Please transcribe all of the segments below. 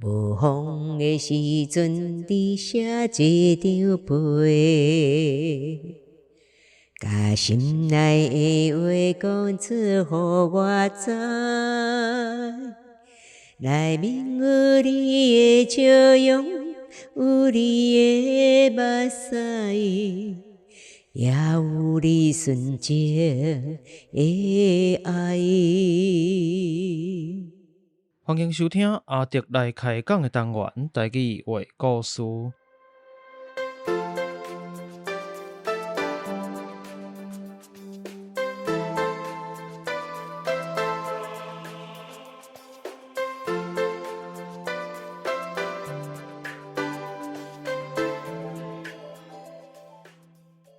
無風的時陣，你寫一張批，共心內的話講出，予我知。內面有你的笑容，有你的目屎，也有你純情的愛。歡迎收聽阿德來開講的單元，台語話故事。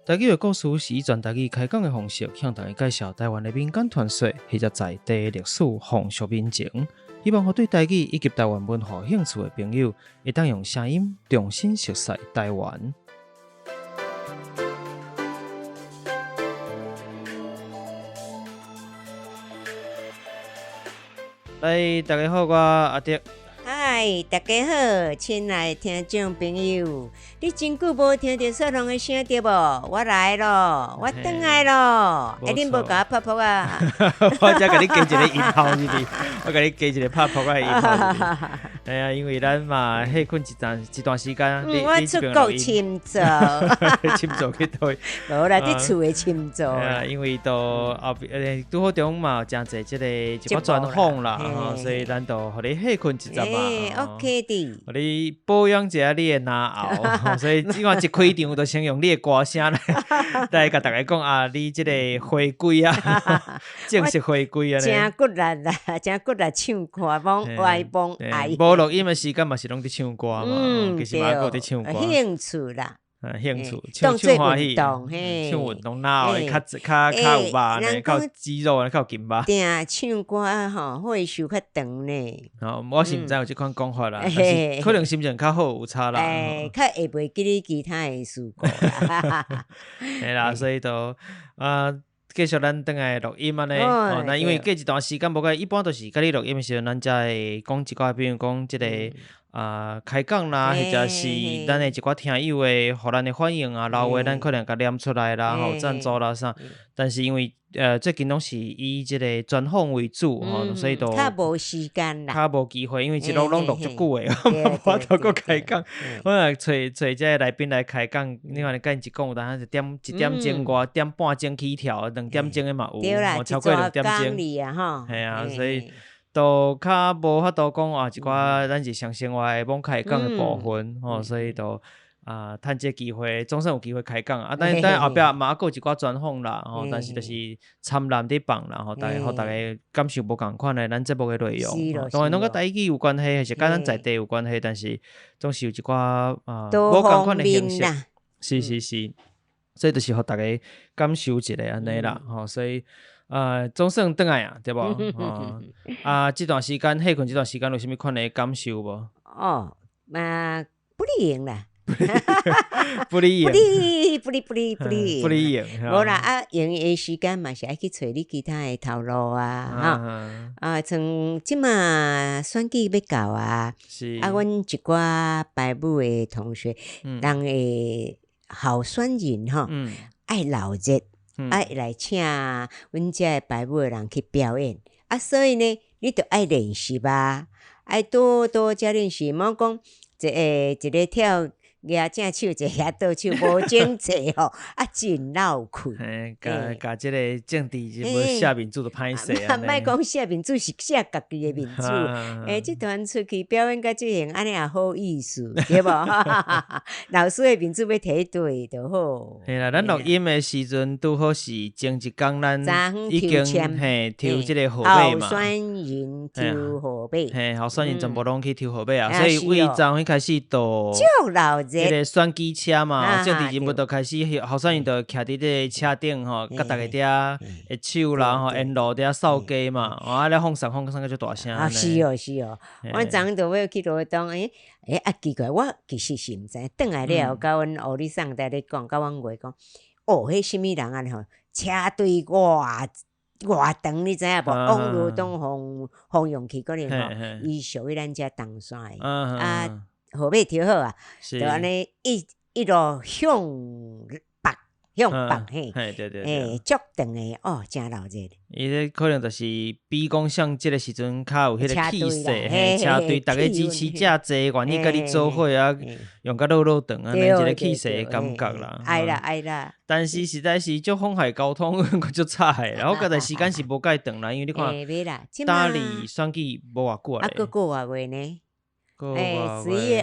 台語話故事是以全台語開講的方式，向大家介紹台灣的民間傳說或者在地歷史風俗民情。希望予對台語以及台灣文化有興趣的朋友，會當用聲音重新熟悉台灣。來，大家好，我阿德。嗨，大家好，親愛的聽眾朋友，你真久無聽著雪龍的聲對無？我來咯，我轉來咯。欸，恁無共我拍噗仔？我才共你加一個音效是毋是？我共你加一個拍噗仔的音效。哎呀，因為咱嘛歇睏一段時間。我出國深造。深造去佗位？無啦，佇厝的深造。因為都後壁拄好中嘛有誠濟這個一寡專訪啦，所以咱就予你歇睏一陣嘛。 OK 的。予你保養一下你的嚨喉，所以這擺一開場就先用你的歌聲來共大家講啊，你這個回歸啊，正式回歸啊。誠骨力啦，誠骨力唱歌，罔愛罔愛。無錄音的時間嘛是攏佇唱歌嘛，其實嘛閣佇唱歌。興趣啦。興趣，唱唱歡喜，唱運動，嚨喉會較較較有肉呢，較有肌肉，較有筋肉。定唱歌吼，會壽較長呢。哦，我是毋知有這款講法啦，但是可能心情較好有差啦。較會袂記得其他的事故啦。嘿啦，所以就啊，繼續咱轉來錄音按呢。哦，那因為過一段時間無共，一般都是共你錄音的時陣，咱才會講一寡，比如講這個。啊，開講啦，或者是咱的一寡聽友的，予咱的反應啊，留話咱可能共念出來啦，吼，贊助啦啥。但是因為最近攏是以這個專訪為主吼，所以都較無時間啦，較無機會，因為一路攏錄足久的，無法度閣開講。我若揣揣這個來賓來開講，你看你共伊一講，有當一點鐘外，點半鐘起跳，2點鐘的嘛有，超過2點鐘。嘿啊，所以。都較無法度講啊，一寡咱日常生活的罔開講的部分吼，所以就啊，趁這個機會，總算有機會開講啊。但但後壁嘛猶閣有一寡專訪啦，吼，但是就是摻雜佇放啦，吼，大家予大家感受無仝款的咱節目的內容。當然攏佮台語有關係，還是佮咱在地有關係，但是總是有一寡啊無仝款的形式。是是是，所以就是予大家感受一下按呢啦，吼，所以。啊，總算轉來啊，對無？啊，這段時間歇睏這段時間有啥物款的感受無？哦，嘛不離閒啦，不離不離不離不離不離不離閒，無啦啊，閒的時間嘛是愛去揣你其他的頭路啊，吼啊，像這馬選舉欲到啊，啊，阮一寡排舞的同學，人會候選人吼，愛鬧熱。愛來請阮遮的排舞的人去表演，啊，所以呢，你著愛練習啊，愛多多加練習，莫講一個一個跳舉正手，一個舉倒手，無整齊吼，啊，真落氣。嘿，共共這個政治人物寫面子就歹勢啊。莫講寫面子，是寫家己的面子。欸，這團出去表演甲這樣，按呢也好意思，對無？老師的面子欲提對就好。嘿啦，咱錄音的時陣拄好是前一工，咱已經嘿抽這個號碼嘛。候選人抽號碼。嘿，候選人全部攏去抽號碼啊，所以為昨昏開始就。足鬧熱。這個選舉車嘛，政治人物就開始候選人就徛佇這個車頂吼，佮逐家佇遐握手啦吼，沿路佇遐掃街嘛，啊咧放送放送甲足大聲。啊是哦是哦，阮昨昏就欲去羅東，欸欸啊奇怪，我其實是毋知，轉來了後，佮阮烏里送在咧講，佮阮月講，哦，彼啥物人按呢吼，車隊偌偌長，你知影無？網路都放放用去，可能吼，伊屬於咱遮東山的，啊，號碼抽好啊，就按呢一一路向北，向北嘿，對對對，足長的哦，誠熱鬧。伊這可能就是比講像這个時陣較有彼个氣勢，嘿，車隊逐家支持者濟，願意佮你做伙啊，用甲落落長按呢一个氣勢的感覺啦。愛啦愛啦。但是實在是足妨礙交通，閣足吵的。然後我覺得時間是無蓋長啦，因為你看，大理選舉無偌久啊。啊，閣過偌月呢？欸，11月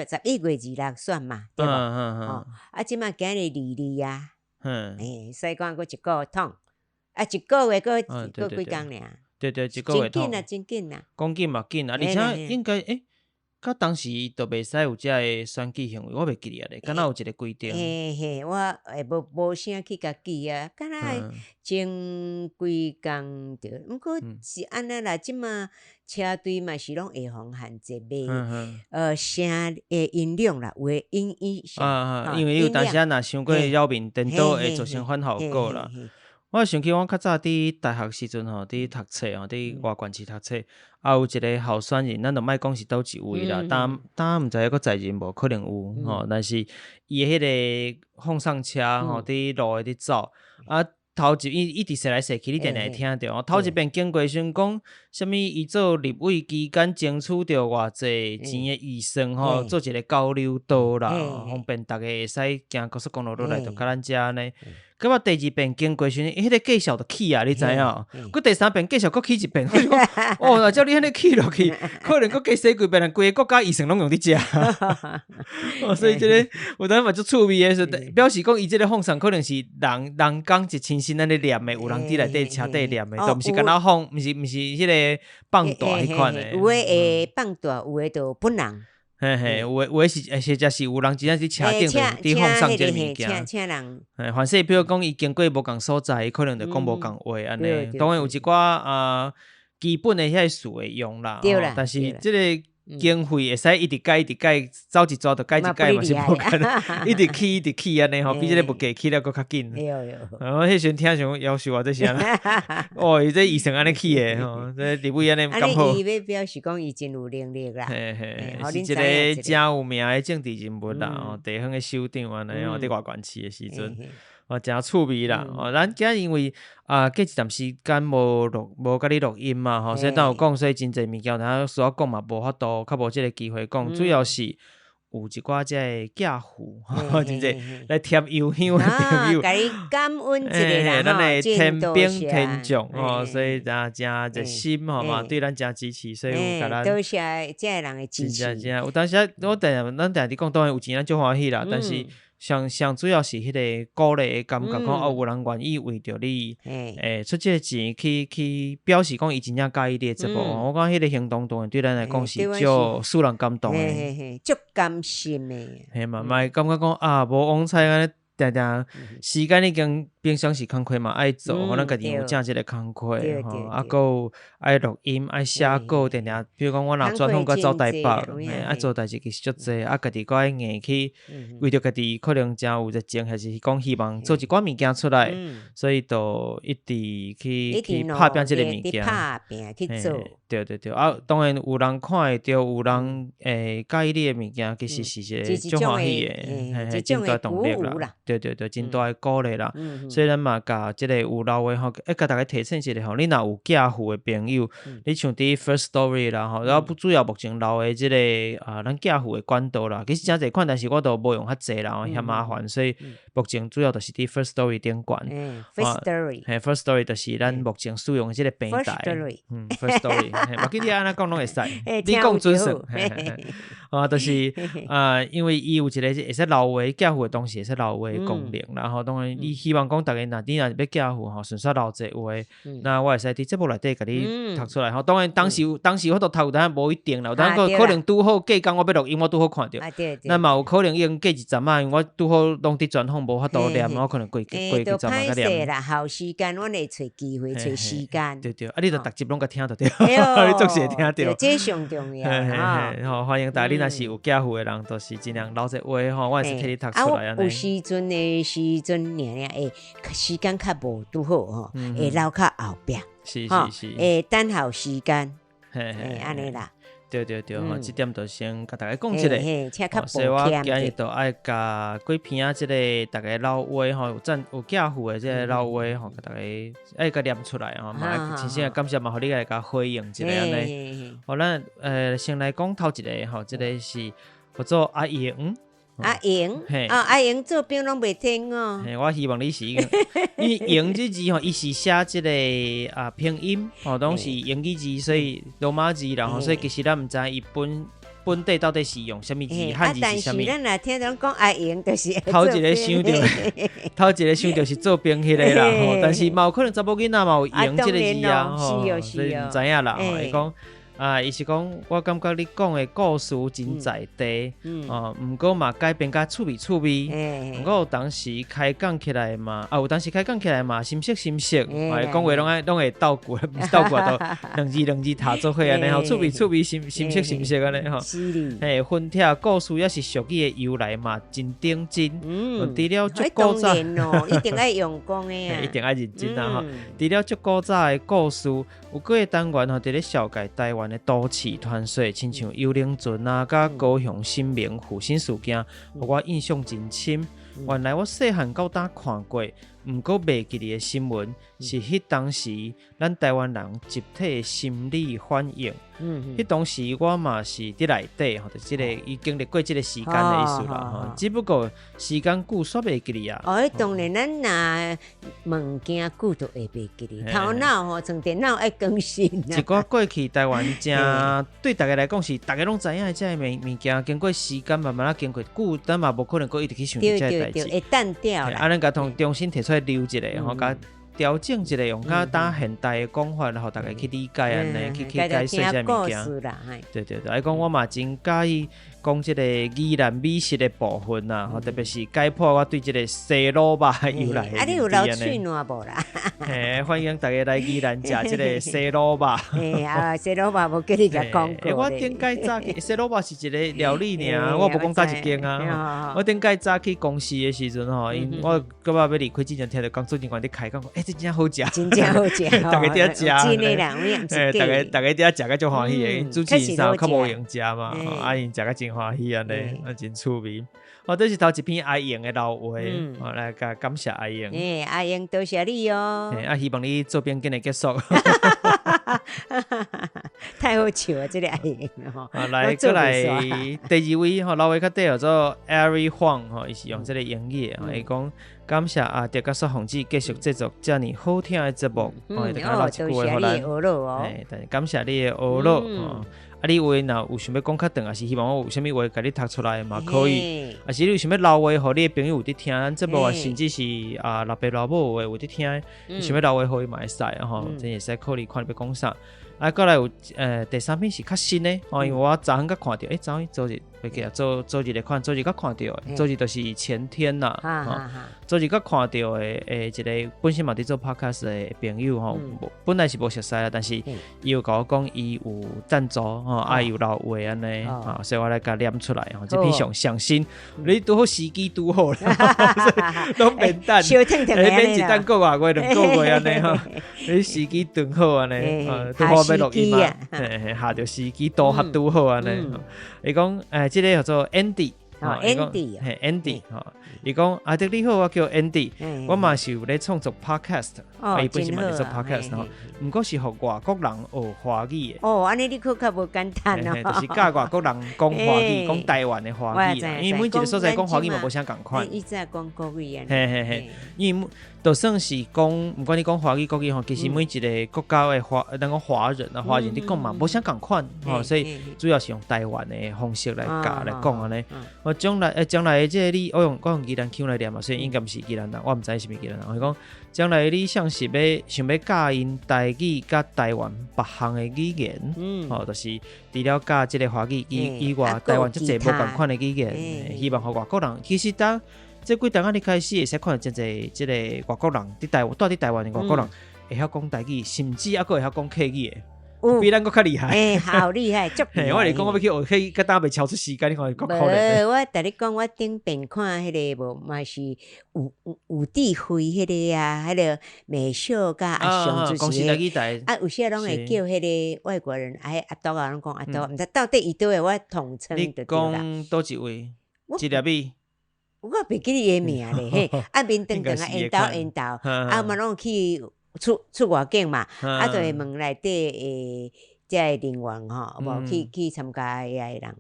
26，11月26選嘛，對無？哦，啊，這馬今日22啊，欸，所以講閣一個月通，啊，一個月閣閣幾工爾？對對，一個月通。真緊啊，真緊啊！講緊嘛緊啊，而且應該欸，佮當時就袂使有這个選舉行為，我袂記得咧，敢若有一个規定。嘿嘿，我會無無啥去共記啊，敢若前幾工著，毋過是按呢啦，這馬車隊嘛是攏會予限制袂，聲的音量啦，有的影影響。啊啊，因為有當時啊，若傷過擾民顛倒會造成反效果啦。我想起我較早佇大學時陣吼，佇讀冊吼，佇外縣市讀冊，啊有一个候選人，咱就莫講是佗一位啦，當當毋知猶閣在任無？可能有吼，但是伊的彼个放送車吼，佇路的佇走，啊頭一伊一直踅來踅去，你定定會聽著。頭一遍經過時陣講啥物？伊做立委期間爭取著偌濟錢的預算吼，做一个交流道啦，方便逐家會使行高速公路落來，就共咱遮按呢。結果第二遍經過時陣，伊彼個介紹就起啊，你知影？閣第三遍介紹閣起一遍，我就講哦，若照你按呢起落去，可能閣加洗幾遍，規个國家預算攏用佇遮。哦，所以這个有當嘛足趣味的，表示講伊這个放送可能是人人工一親身按呢念的，有人佇內底車底念的，都毋是干焦放，毋是彼个放大彼款的。有的會放大，有的就本人。嘿嘿，有的是，或者是有人真正佇車頂佇放送這个物件。請人。嘿，凡勢比如講，伊經過無仝所在，伊可能就講無仝話按呢。當然有一寡啊基本的遐个詞會用啦，但是這个經費會使一直改一直改，走一逝就改一改嘛是無可能，一直起一直起按呢吼，比這个物價起了閣較緊。我彼時陣聽想夭壽啊，這是按怎？哦，伊這預算按呢起的吼，這立委按呢敢好？伊欲表示講伊真有能力啦。嘿嘿，是一个誠有名的政治人物啦，吼，地方的首長按呢吼，佇外縣市的時陣，哦，誠趣味啦。哦，咱今日因為啊，過一段時間無錄，無共你錄音嘛，吼，所以當有講，所以真濟物件，有當需要講嘛，無法度，較無這个機會講，主要是有一寡這个寄付，真濟來添油香的朋友，共你感恩一下啦，咱的天兵天將吼，所以啊，誠熱心吼嘛，對咱誠支持，所以有共咱多謝這个人的支持。真正真，有當時啊，我定定咱定定佇講，當然有錢咱足歡喜啦，但是上上主要是彼个鼓勵的感覺，講哦有人願意為著你，欸出這个錢去去表示講伊真正佮意你的節目，我感覺彼个行動當然對咱來講是足使人感動的，足甘心的。嘿嘛，嘛會感覺講啊，無枉采按呢定定時間已經平常時工課嘛愛做，予咱家己有正這个工課吼，啊，閣有愛錄音、愛寫稿，定定，比如講我若專訪閣走台北，嘿，愛做代誌其實足濟，啊，家己閣愛硬去為著家己可能誠有熱情，還是講希望做一寡物件出來，所以就一直去去拍拚這个物件，拍拚去做。對對對，啊，當然有人看會著，有人會佮意你的物件，其實是一个足歡喜的，嘿嘿，真大動力啦。對對對，真大的鼓勵啦。所以咱嘛共這个有留的吼，會共大家提醒一下吼，你若有寄付的朋友，你像佇 Firstory 啦吼，然後主要目前留的這个啊，咱寄付的管道啦，其實誠濟款，但是我都無用較濟啦，嫌麻煩，所以目前主要就是佇 Firstory 頂懸。 Firstory，嘿，Firstory 就是咱目前使用的這个平台。嗯，Firstory，無記你按怎講攏會使，你講準算。啊，就是啊，因為伊有一个會使留話寄付的東西，會使留話的功能，然後當然你希望講逐家若你若是欲寄付吼，順紲留一个話，那我會使佇節目內底共你讀出來吼。當然當時當時我都讀，但無一定啦，有當可可能拄好過工我欲錄音，我拄好看著。那嘛有可能已經過一陣仔，因為我拄好攏佇專訪，無法度念，我可能過過幾陣仔才念。啦，後時間阮會揣機會，揣時間。對對，啊，你就逐集攏共聽著對，你總是會聽著。這上重要。吼，歡迎大家，你若若是有寄付的人，就是盡量留一話吼，我會使替你讀出來。有時陣的時陣，爾爾會時間較無拄好吼，會留較後壁。會等候時間，嘿，按呢啦。對對對，吼，這點就先共大家講一下。所以我今日就愛共幾篇啊，這个大家留話吼，有贊有寄付的這个留話吼，共大家愛共念出來吼，嘛，真正感謝嘛，予你來共回應一下按呢。好，咱先來講頭一个吼，這个是叫做阿瑩。阿瑩，啊，阿瑩做兵攏袂聽哦。嘿，我希望你是，因為瑩這字吼，伊是寫這个啊拼音，吼，攏是英語字，所以羅馬字，然後所以其實咱毋知伊本本地到底是用啥物字，漢字是啥物。但是咱若聽人講阿瑩，就是頭一个想著，頭一个想著是做兵彼个啦，吼。但是嘛有可能查某囡仔嘛有瑩這个字啊，吼，所以毋知影啦，吼，伊講。啊，伊是講，我感覺你講的故事真在地，哦，毋過嘛改編較趣味趣味。毋過有當時開講起來嘛，啊，有當時開講起來嘛，心色心色，講話攏愛攏會倒過，毋是倒過都兩字兩字讀做伙按呢吼，趣味趣味，心心色心色按呢吼。嘿，分拆故事抑是俗語的由來嘛，真認真。除了足古早，一定愛用功的啊，一定愛認真啊吼。除了足古早的故事，有幾个單元吼，佇咧紹介台灣的都市傳說，親像幽靈船啊，佮高雄新明附身事件，予我印象真深。原來我細漢到今看過，毋過袂記得的新聞，是彼當時咱台灣人集體的心理反應。彼當時我嘛是佇內底吼，就是這个伊經歷過這个時間的意思啦。吼，只不過時間久煞袂記得啊。哦，當然咱若物件久就會袂記得，頭腦吼，像電腦愛更新。一寡過去台灣誠對大家來講是大家攏知影的這个物件，經過時間慢慢仔經過久，咱嘛無可能閣一直去想這个代誌。會淡掉啦。啊，咱共從重新提出來留一下吼，共調整一下，用較當現代的講法，予大家去理解按呢，去解釋這个物件。對對對，伊講我嘛真佮意講這个宜蘭美食的部分啊，特別是解破我對這个西滷肉的由來。啊，你有流喙瀾無啦？嘿，歡迎大家來宜蘭食這个西滷肉。嘿啊，西滷肉無叫你共講過。我頂擺早起西滷肉是一个料理爾，我無講佗一間啊。我頂擺早去公司的時陣吼，𪜶我閣欲離開之前，聽著工作人員佇開講，欸，這真正好食，真正好食，大家佇遐食，真的啦，欸，大家佇遐食甲足歡喜的，𪜶主持人啥較無閒食嘛，啊，𪜶食甲真歡喜按呢，啊，真趣味。哦，這是頭一篇阿瑩的留話，哦，來共感謝阿瑩。欸，阿瑩多謝你哦。啊，希望你做兵緊會結束。太好笑啊！這个阿瑩吼。啊，來，閣來第二位吼，留話較短叫做 Ari Huang 吼，伊是用這个英語的，伊講感謝阿德佮雪鳳姊繼續製作遮爾好聽的節目，哦，伊就留一句話予咱。欸，但是感謝你的學樂哦。啊，你話若有想欲講較長，抑是希望我有啥物話共你讀出來嘛可以。抑是你有想欲留話，予你的朋友有佇聽咱節目啊，甚至是啊老爸老母有的有佇聽，你想欲留話予伊嘛會使吼，真會使考慮看你欲講啥。啊，閣來有第三篇是較新的，哦，因為我昨昏才看著，欸，昨昏昨日袂記得，昨昨日來看，昨日才看著的，昨日就是前天啦，吼，昨日才看著的，欸，一个本身嘛佇做 podcast 的朋友吼，本來是無熟似啦，但是伊有共我講伊有贊助吼，啊，伊有留話按呢，吼，所以我來共念出來吼，這篇上上新，你拄好時機拄好啦，攏免等，免一等個月、兩個月按呢吼，你時機拄好按呢，拄好欲錄音嘛，嘿嘿，下著時機拄合拄好按呢。伊講，欸，這个叫做 Andy， Andy，嘿，Andy，吼，伊講阿德你好，我叫 Andy，我嘛是有咧創作 podcast，伊本身嘛佇做 podcast 吼，毋過是予外國人學華語的。哦，按呢你閣較無簡單哦。就是教外國人講華語，講台灣的華語，因為每一个所在講華語嘛無啥仝款。伊早講國語啊。嘿嘿嘿，因為就算是講，毋管你講華語國語吼，其實每一个國家的華，咱講華人啊，華人佇講嘛，無啥仝款吼，所以主要是用台灣的方式來教來講按呢。我將來將來的這個你，我用宜蘭腔來念嘛，所以應該毋是宜蘭人，我毋知是毋是宜蘭人。伊講將來你像是欲想欲教𪜶台語佮台灣別項的語言，吼，就是除了教這个華語以外，台灣遮濟無仝款的語言，希望予外國人。其實當這幾冬仔日開始會使看著真濟這个外國人佇台灣，蹛佇台灣的外國人會曉講台語，甚至猶閣會曉講客語的。比咱閣較厲害。欸，好厲害，足厲害。我是講我欲去學，彼閣當袂超出時間，你看閣可憐。無，我共你講，我頂遍看彼个無，嘛是有智慧彼个啊，彼个美秀佮阿雄就是啊，有時攏會叫彼个外國人，哎，阿多啊，攏講阿多，毋知到底伊佗位，我統稱就對啦。你講佗一位？一粒米。我袂記得伊的名咧，嘿，啊面長長啊，緣投緣投，啊嘛攏去出出外景嘛，啊就會問內底的這个人員吼，無去去參加遐的人，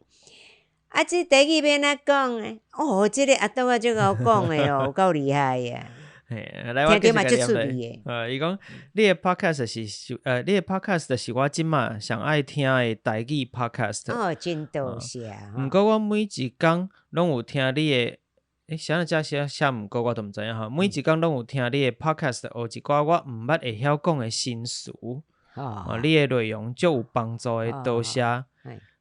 啊這台語欲按怎講咧？哦，這个阿多仔足𠢕講的哦，有夠厲害啊！嘿，來我繼續共你念。伊講你的 podcast 是你的 podcast 是我這馬上愛聽的台語 podcast。哦，真多謝。毋過我每一工攏有聽你的。欸，啥物遮寫寫毋過我都毋知影吼。每一工攏有聽你的 podcast，學一寡我毋捌會曉講的新詞。哦，你的內容足有幫助的，多謝。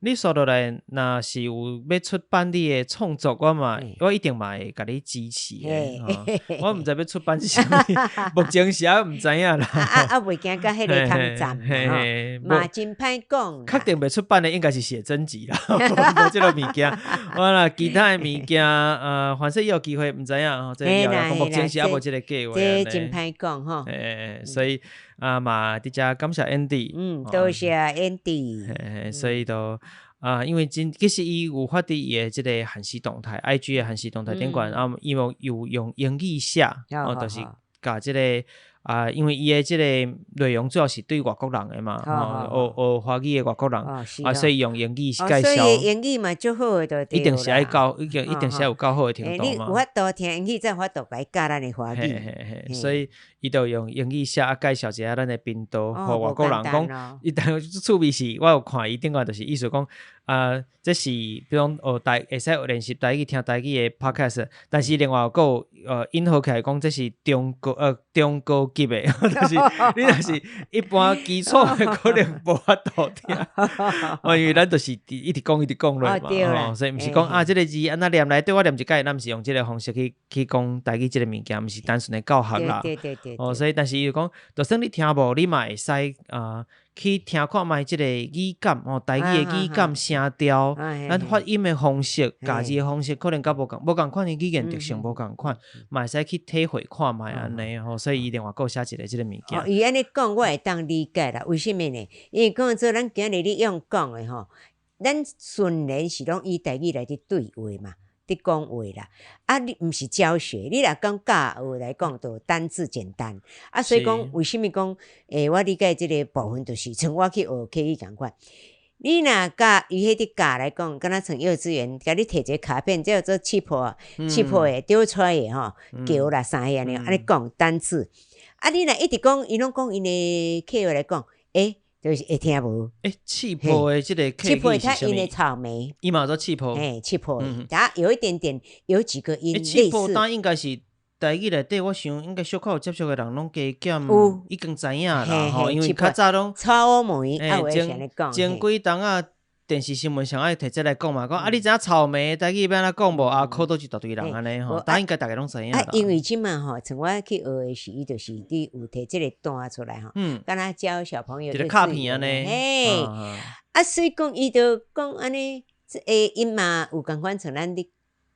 你紲落來，若是有欲出版你的創作，我嘛，我一定嘛會共你支持的。我毋知欲出版是啥物，目前是猶毋知影啦。啊啊，袂驚佮彼个通站吼，嘛真歹講。確定袂出版的應該是寫真集啦，無這个物件。我啦，其他的物件，反正有機會毋知影吼。這個目前是猶無這个計劃。這真歹講吼。欸，所以啊嘛，佇遮感謝 Andy。嗯，多謝 Andy。所以都。啊，因為真其實伊有發佇伊的這個限時動態，IG 的限時動態頂懸，啊，伊有用英語寫，哦，就是共這個啊，因為伊的這個內容主要是對外國人的嘛，吼，學學華語的外國人，啊，所以用英語介紹。所以英語嘛足好的，一定是愛夠，一定一定是愛有夠好的程度嘛。你有法度聽英語，才有法度共伊教咱的華語。嘿嘿嘿，所以伊就用英語寫啊，介紹一下咱的頻道，予外國人講。伊但趣味是，我有看伊頂懸就是意思講。啊，這是比如講學台會使練習台語、聽台語的 podcast，但是另外閣有引號起來講，這是中高級的，就是你若是一般基礎的可能無法度聽，哦，因為咱就是一直講一直講落嘛，吼，所以毋是講啊，這个字按怎念來，對我念一擺，咱毋是用這个方式去去講台語這个物件，毋是單純的教學啦，哦，所以但是伊就講，就算你聽無，你嘛會使啊，去聽看覓這个語感哦，台語的語感、聲調，咱發音的方式、咬字的方式，可能較無仝無仝款的語言特性無仝款，嘛會使去體會看覓按呢吼，所以伊另外閣寫一个這个物件。伊按呢講，我會當理解啦。為啥物呢？因為講做咱今日咧用講的吼，咱純然是攏以台語來佇對話嘛，佇講話啦。啊，你毋是教學，你若講教學來講，就單字簡單。啊，所以講為啥物講？欸，我理解這个部分就是，像我去學客語仝款。你若教伊彼佇教來講，敢若像幼稚園，共你提一个卡片，叫做氣泡，氣泡的丟出來的吼，橋啦啥彼按呢，按呢講單字。啊，你若一直講，伊攏講𪜶的客話來講，欸，就是會聽無。欸，氣泡的這个客語是啥物？𪜶的草莓。伊嘛做氣泡。欸，氣泡，它有一點點，有幾個音類似。氣泡單應該是台語內底，我想應該小可有接觸的人攏加減已經知影啦吼，因為較早攏草莓，啊，有的前前幾冬仔電視新聞上愛提這來講嘛，講啊，你知影草莓台語欲按怎講無？啊，考倒一大堆人按呢吼，但應該逐家攏知影。啊，因為這馬吼，像我去學的時，伊就是佇有提這个單出來吼，敢若教小朋友一個卡片按呢，嘿，啊，所以講伊就講按呢，欸，𪜶嘛有仝款像咱咧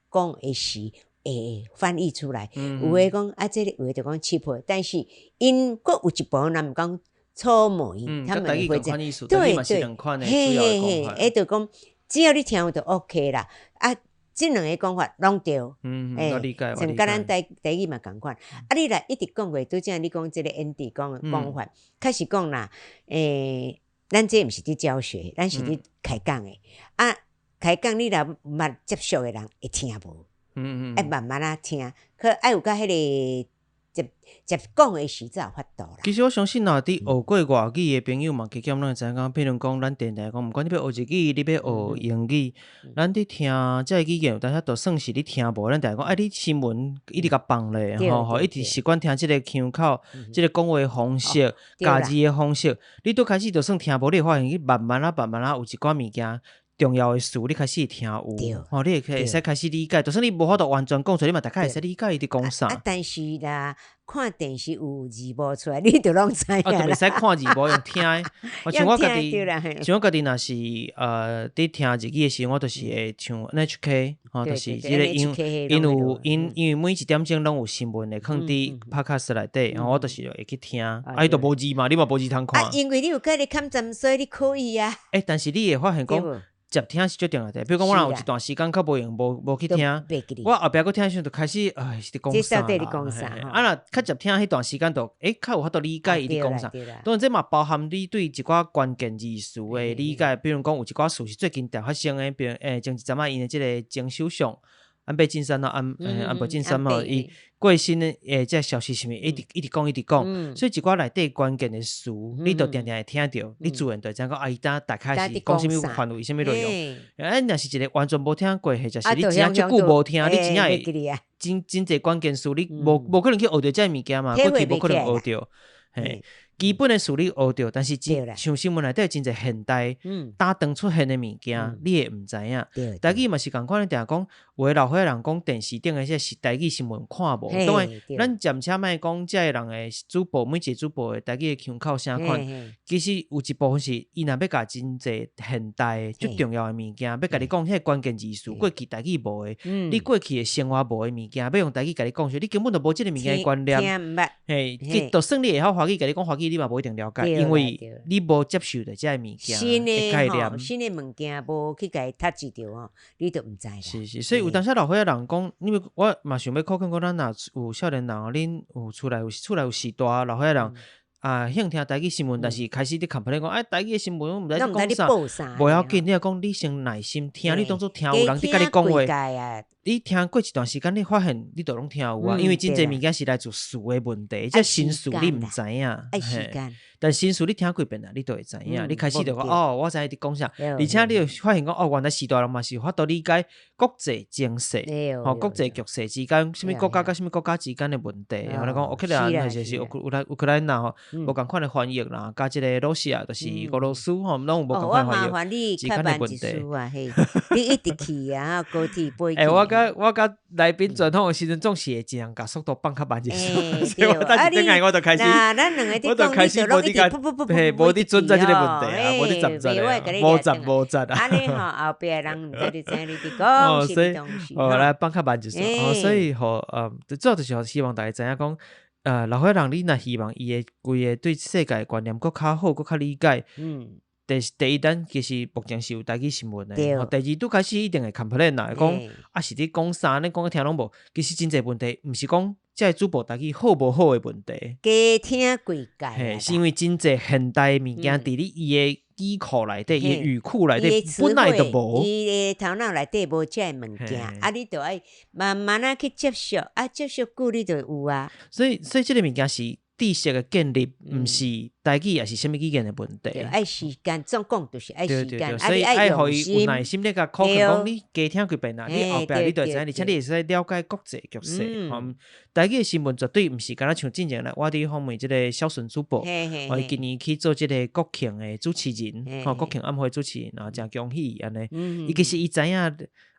講的時。會翻譯出來，有的講啊，這个有的就講氣泡，但是𪜶閣有一部分人講草莓，他們會這樣，對對，嘿嘿嘿，欸，就講只要你聽有就 OK 啦。啊，這兩个講法攏對，欸，像佮咱台台語嘛仝款。啊，你若一直講過，拄才你講這个 Andy 講的講法，確實講啦，欸，咱這毋是佇教學，咱是佇開講的。啊，開講你若毋捌接觸的人會聽無？愛慢慢仔聽，可愛有佮彼个接接講的時才有法度啦。其實我相信若佇學過外語的朋友嘛，加減攏會知影講，譬如講咱定定講，毋管你欲學日語，你欲學英語，咱佇聽這个語言，有當時就算是你聽無，咱定定講，哎，你新聞一直共放咧，吼吼，一直習慣聽這个腔口，這个講話方式、咬字的方式，你拄開始就算聽無，你會發現你慢慢仔、慢慢仔有一寡物件。重要的詞，你開始會聽有，吼，你會會使開始理解。就算你無法度完全講出來，你嘛大概會使理解伊佇講啥。啊，但是啦，看電視有字幕出來，你就攏知影啊，就袂使看字幕，用聽的。我像我家己，像我家己若是佇聽日語的時陣，我就是會像 NHK，吼，就是這個𪜶𪜶有𪜶，因為每一點鐘攏有新聞會囥佇 Podcast 內底，吼，我就是會去聽。啊，伊就無字嘛，你嘛無字通看。啊，因為你有佮你看站，所以你可以啊。欸，但是你會發現講，接聽是最重要的。比如講，我若有一段時間較無閒，無去聽，我後壁閣聽的時陣就開始，唉，是佇講啥啦？啊，若較接聽彼段時間就，欸，較有法度理解伊佇講啥。當然，這嘛包含你對一寡關鍵字詞的理解，比如講有一寡事是最近定發生的，比如欸，前一陣仔𪜶的這个前首相安倍晉三啊，安倍晉三吼，伊過身的欸，這消息是毋是一直一直講一直講，所以一寡內底關鍵的詞，你都定定會聽著，你自然就會知影講啊，伊當大概是講啥物範圍、啥物內容。啊，若是一个完全無聽過，或者是你真正足久無聽，你真正會真真濟關鍵詞，你無可能去學著這个物件嘛，過去無可能學著。嘿，基本的事你學著，但是真像新聞內底真濟現代打當出現的物件，你會毋知影。台語嘛是仝款，定講有的老歲仔人講電視頂的這是台語新聞看無？當然，咱暫且莫講這个人的主播，每一个主播的台語的腔口啥款，其實有一部分是伊若欲共真濟現代足重要的物件，欲共你講彼个關鍵字詞，過去台語無的，你過去的生活無的物件，欲用台語共你講時，你根本就無這个物件的觀念。嘿，就算你會曉華語，共你講華語，你嘛無一定了解，因為你無接受著這个物件的概念。新的物件無去共伊讀一著吼，你就毋知啦。是是，所以有當時老歲仔人講，因為我嘛想欲考看講，咱若有少年人哦，恁有厝內有厝內有序大老歲仔人啊，興聽台語新聞，但是開始佇 complain 講，哎，台語的新聞我毋知佇講啥，無要緊，你若講你先耐心聽，你當做聽有人佇共你講話，你聽過一段時間，你發現你都攏聽有啊，因為真濟物件是來自詞的問題，這新詞你毋知影，但新詞你聽幾遍啊，你就會知影。你開始就講哦，我知影佇講啥，而且你會發現講哦，原來序大人嘛是有法度理解國際情勢，吼，國際局勢之間，啥物國家佮啥物國家之間的問題。吼，你講烏克蘭或者是烏克蘭吼，無仝款的翻譯啦，佮這个 Russia 就是俄羅斯吼，攏有無仝款翻譯之間的問題。你一直去啊，高鐵飛去。欸，我佮來賓專訪的時陣，總是會一人共速度放較慢一絲，所以我等一轉來我就開始，我就開始無佇共，嘿，無佇準則這个問題啊，無佇站站啊，無站無站啊。按呢吼，後壁人毋知你知影你佇講啥物東西。哦，來放較慢一絲，哦，所以吼，主要就是希望大家知影講，老歲人你若希望伊的規个對世界的觀念閣較好，閣較理解，第一，咱其實目前是有台語新聞的。第二，拄開始一定會 complain 啦，講啊是佇講啥，你講聽攏無。其實真濟問題，毋是講這个主播台語好無好的問題。加聽幾擺。嘿，是因為真濟現代物件佇你伊的語庫內底，伊的語庫內底本來就無。伊的頭腦內底無這个物件，啊，你就愛慢慢仔去接受，啊，接受久你就有啊。所以這个物件是知識的建立，毋是台語抑是啥物語言的問題。愛時間，總講就是愛時間，所以愛予伊有耐心咧共考講，你加聽幾遍啦，你後壁你就會知影，而且你會使了解國際局勢。吼，台語的新聞絕對毋是敢若像進前咧，我佇訪問這个小順主播，伊今年去做這个國慶的主持人，吼，國慶晚會主持人，啊，誠恭喜伊按呢。伊其實伊知影，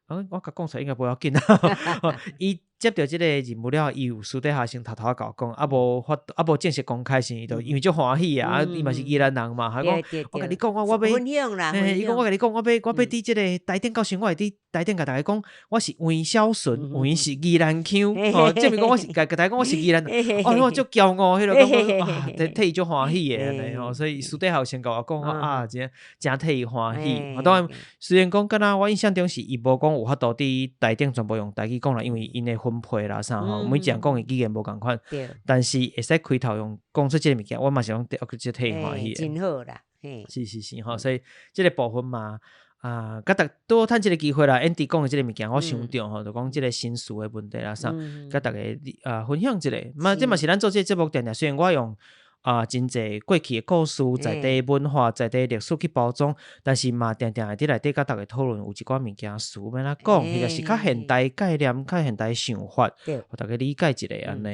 我共講出來應該無要緊啊。伊接著這个任務了後，伊有私底下先偷偷共我講，啊無發，啊無正式公開時，伊就因為足歡喜啊，伊嘛是宜蘭人嘛，伊講我共你講，我欲，伊講我共你講，我欲佇這个台頂到時，我會佇台頂共大家講，我是黃小順，黃是宜蘭腔，吼，證明講我是共大家講我是宜蘭人，哦，我足驕傲，彼落感覺啊，替伊足歡喜的按呢吼，所以私底下有先共我講啊，真誠替伊歡喜。當然，雖然講敢若我印象中是伊無講有法度佇台頂全部用台語講啦，因為𪜶的分配啦啥吼，每一人講的語言無仝款，但是會使開頭用講出這个物件，我嘛是講足替伊歡喜的。真好啦，是是是吼，所以這个部分嘛，啊，佮逐拄好趁這个機會啦，Andy 講的這个物件，我想著吼，就講這个新詞的問題啦啥，佮逐家啊分享一下。嘛，這嘛是咱做這个節目定定，雖然我用啊真濟過去的故事、在地文化、在地歷史去包裝，但是嘛定定會佇內底佮逐家討論有一寡物件詞欲按怎講，或者是較現代概念、較現代想法，予逐家理解一下按呢。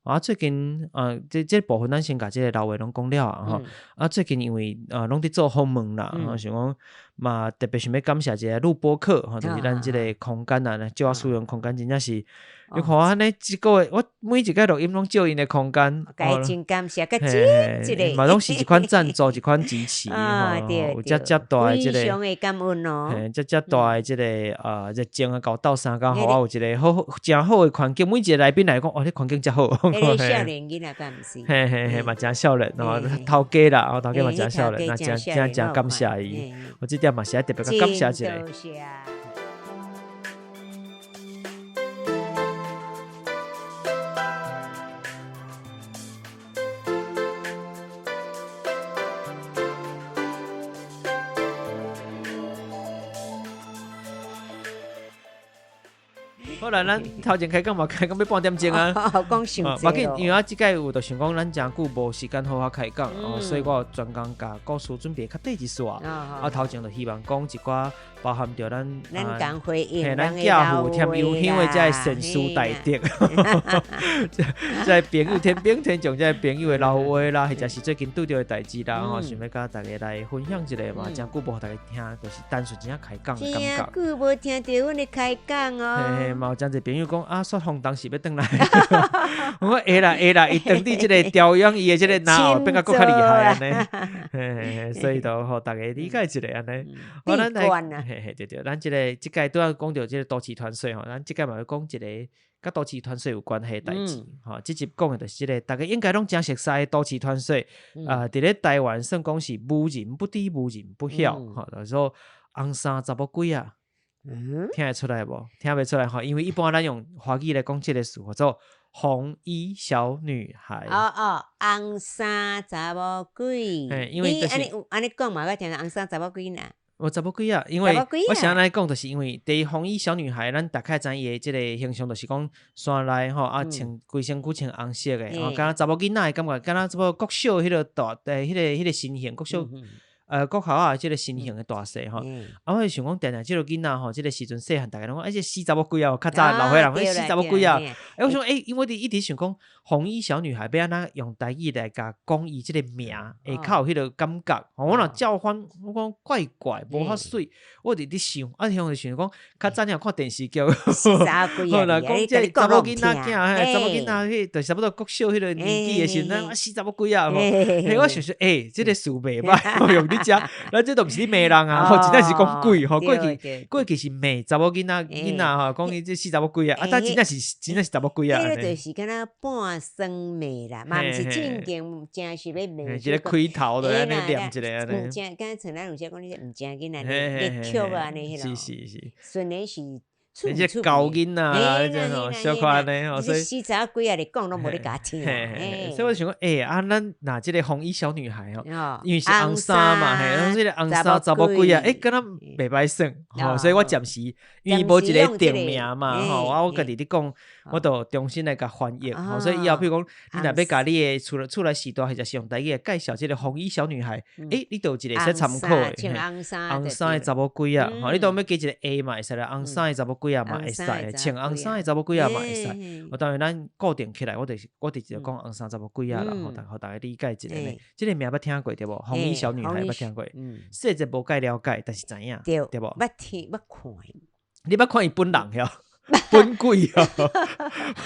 啊，最近啊，這部分咱先共這个老話攏講了啊吼。啊，最近因為啊，攏佇做訪問啦，想講嘛特別想欲感謝一下錄播客吼，就是咱這个空間啊，借我使用空間，真正是，你看按呢，這個月我每一擺錄音攏借𪜶的空間，該真感謝，閣真一个，嘛攏是一款贊助，一款支持，吼，有遮遮大的這個，非常的感恩哦，嘿，遮遮大的這个熱情啊，共鬥相共，予我有一個好好誠好的環境，每一個來賓來講，哦，這環境遮好，彼个少年囡仔敢毋是？嘿嘿嘿，嘛誠少年吼，頭家啦，吼，頭家嘛誠少年，那誠誠誠感謝伊，我這點嘛是愛特別閣感謝一下。好啦，咱頭前開講嘛，開講欲半點鐘啊。講傷濟。無緊，因為我這擺有就想講，咱誠久無時間好好開講，哦，所以我專工共故事準備較短一絲啊。啊，頭前就希望講一寡包含著咱咱共回應，咱寄父添油香的這个善事大德，這个朋友天兵天將，這个朋友的老話啦，或者是最近拄著的代誌啦，吼，想欲共大家來分享一下嘛，誠久無予大家聽，就是單純真正開講的感覺。誠久無聽著阮的開講哦。嘿嘿，嘛有誠濟朋友講啊，雪峰當時欲轉來，我講會啦會啦，伊轉佇這个調養伊的這个腦變甲閣較厲害按呢，嘿嘿嘿，所以就予大家理解一下按呢。我咱來，嘿嘿對對，咱這个這擺拄仔講著這个都市傳說吼，咱這擺嘛欲講一个佮都市傳說有關係的代誌吼。這集講的就是這个，大家應該攏誠熟似的都市傳說，啊，佇咧台灣算講是無人不知，無人不曉，吼，就是說紅衫查某鬼仔。聽會出來無？聽袂出來吼，因為一般咱用華語來講這个詞，叫做紅衣小女孩。哦哦，紅衫查某鬼。因為就是按呢講嘛，我聽紅衫查某鬼呢。我查某鬼仔，因為我想按呢講，就是因為第一紅衣小女孩，咱大概知伊的這个形象，就是講山內吼啊，穿規身軀穿紅色的，吼，敢若查某囡仔的感覺，敢若這個國小彼个大，彼个身形，國小。國校仔這个身形的大細吼，啊，我就想講，定定這个囡仔吼，這个時陣細漢，逐家攏講，欸，這死查某鬼仔，較早老歲人講，死查某鬼仔。欸，我想，欸，因為我佇一直想講，紅衣小女孩欲按怎用台語來共講伊這个名，會較有彼个感覺。我若照翻，我講怪怪，無遐媠。我佇咧想，啊，向就想講，較早爾看電視劇，好啦，講這个查某囡仔囝，嘿，查某囡仔彼，就差不多國小彼个年紀的時陣，啊，死查某鬼仔，嘿，我想說，欸，這个詞袂歹，用佇遮，咱這都毋是咧罵人啊，吼，真正是講鬼吼，過去過去是罵查某囡仔囡仔吼，講伊這死查某鬼仔，啊，但真正是真正是查某鬼仔。彼个就是敢若半算罵啦，嘛毋是正經誠實欲罵。一个開頭就按呢念一下按呢。毋正，敢若像咱有時講你毋正囡仔咧咧哭啊按呢彼落。是是是。雖然是。你這猴囡仔啦，你這吼小可按呢吼，所以死查某鬼仔咧講攏無咧共聽。所以我想講，欸，啊，咱若這个紅衣小女孩吼，因為是紅衫嘛，嘿，這个紅衫查某鬼仔，欸，敢若袂歹算，吼，所以我暫時因為無一个定名嘛，吼，我家己咧講，我就重新來共翻譯，吼，所以以後譬如講，你若欲共你的厝厝內序大，或者是用台語來介紹這个紅衣小女孩，欸，你就有一個會使參考的，紅衫的查某鬼仔，吼，你當欲加一个 A 嘛會使啦，紅衫的查某鬼仔嘛會使，穿紅衫的查某鬼仔嘛會使。我當然咱固定起來，我就是我直接講紅衫查某鬼仔啦，予大家理解一下呢。這个名捌聽過對無？紅衣小女孩捌聽過，細節無介了解，但是知影對無？捌聽捌看。你捌看伊本人遐？本鬼哦！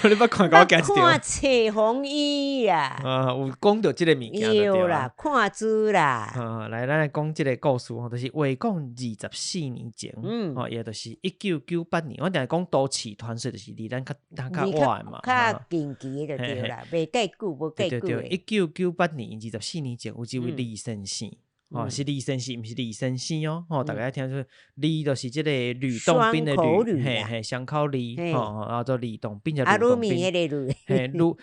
你捌看共我驚一跳。看冊紅衣啊！啊，有講著這个物件對啦，看書啦。啊，來，咱來講這个故事吼，就是話講24年前，吼，也就是1998年。我定講都市傳說，就是離咱較較晚嘛，較近期的就對啦，袂介久，無介久。對對對，1998年24年前，有一位李先生。哦，是李先生，毋是李先生哦。吼，大家聽說李就是這个呂洞賓的呂，嘿嘿，雙口呂，吼，然後做呂洞賓就呂洞賓。嘿，呂，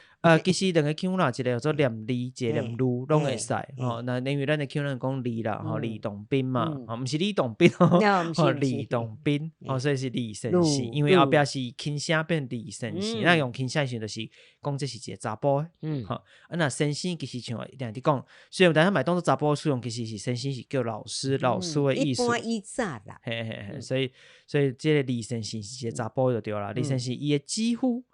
其實兩个腔啦，一个叫做念李，一个念呂，攏會使。吼，那因為咱的腔咱講李啦，吼，呂洞賓嘛，吼，毋是李洞賓哦，吼，呂洞賓，吼，所以是李先生，因為後壁是輕聲變李先生，咱用輕聲時就是講這是一个查埔的，吼，啊，若先生其實像定佇講，雖然有當時嘛當做查埔使用，其實是。先生是叫老師，老師的意思。一般以早啦。嘿嘿嘿，所以這个李先生是一个查埔就對啦。李先生伊的姊夫，